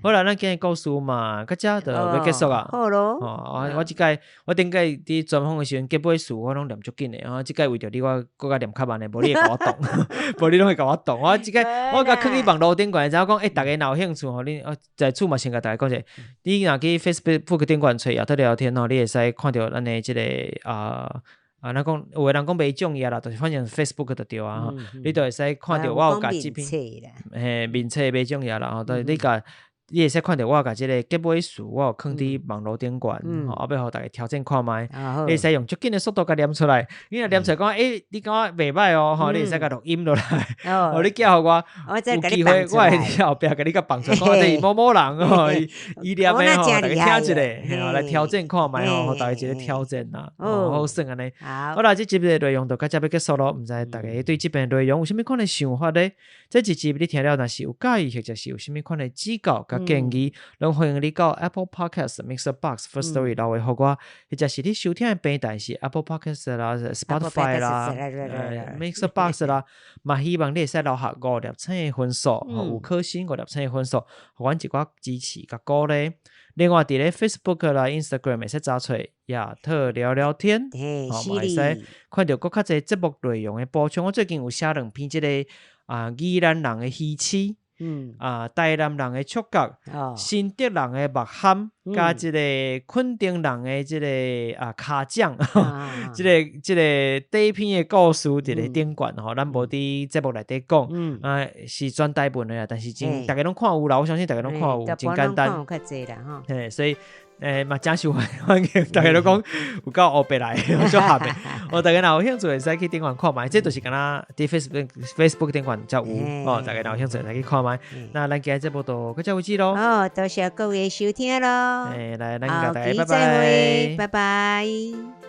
好啦，咱今日故事嘛，到遮就欲結束啊。好囉。吼，我這擺我頂擺佇專訪的時陣，結尾詞我攏念足緊的，吼，這擺為著你，我閣較念較慢的，無你會共我擋，無你攏會共我擋。我這擺我共囥佇網路頂懸，知影講，欸，逐家若有興趣吼，你在厝嘛先共大家講者，你若去 Facebook 頂懸揣亞特聊天吼，你會使看著咱的這个啊啊，咱講有的人講袂重要啦，就是反正 Facebook 就對啊，你就會使看著我有共這篇，嘿，面冊袂重要啦，吼，就是你共你會使看著我共這个結尾詞，我有囥佇網路頂懸，吼，後欲予大家挑戰看覓，你會使用足緊的速度共念出來，你若念出來講，欸，你感覺袂䆀哦，吼，你會使共錄音落來，哦，你寄予我，有機會我會佇後壁共你共放出來，講這是某某人吼，伊念的吼，大家聽一下，來挑戰看覓吼，予大家一个挑戰啦，好耍按呢。好啦，這集的內容就到這欲結束囉，毋知大家對這篇內容有啥物款的想法咧？這一集你聽了若是有佮意，或者是有啥物款的指教佮建議，攏歡迎你到 Apple Podcast、Mixer Box、Firstory 留話予我，或者是你收聽的平台是 Apple Podcast 啦、Spotify 啦、Mixer Box 啦，嘛希望你會使留下五粒星的分數，五顆星五粒星的分數，予阮一寡支持佮鼓勵。另外，佇咧 Facebook 啦、Instagram 會使查揣亞特聊聊天，吼嘛會使看著閣較濟節目內容的補充。我最近有寫兩篇這个啊，宜蘭人的魚翅，啊，台南人的觸角，新竹人的肉餡，佮這个墾丁人的這个啊跤掌，這个這个短篇的故事佇咧頂懸吼，咱無佇節目內底講，啊是全台文的啦，但是真逐家攏看有啦，我相信逐家攏看有，真簡單。嘿，所以欸嘛誠受歡迎，逐家攏講有夠烏白來，足合的。哦，逐家若有興趣會使去頂懸看覓，這就是敢若佇 Facebook Facebook 頂懸才有哦。逐家若有興趣會使去看覓。那咱今日節目就到這為止囉。好，多謝各位收聽囉。欸，來，咱共大家拜拜。拜拜。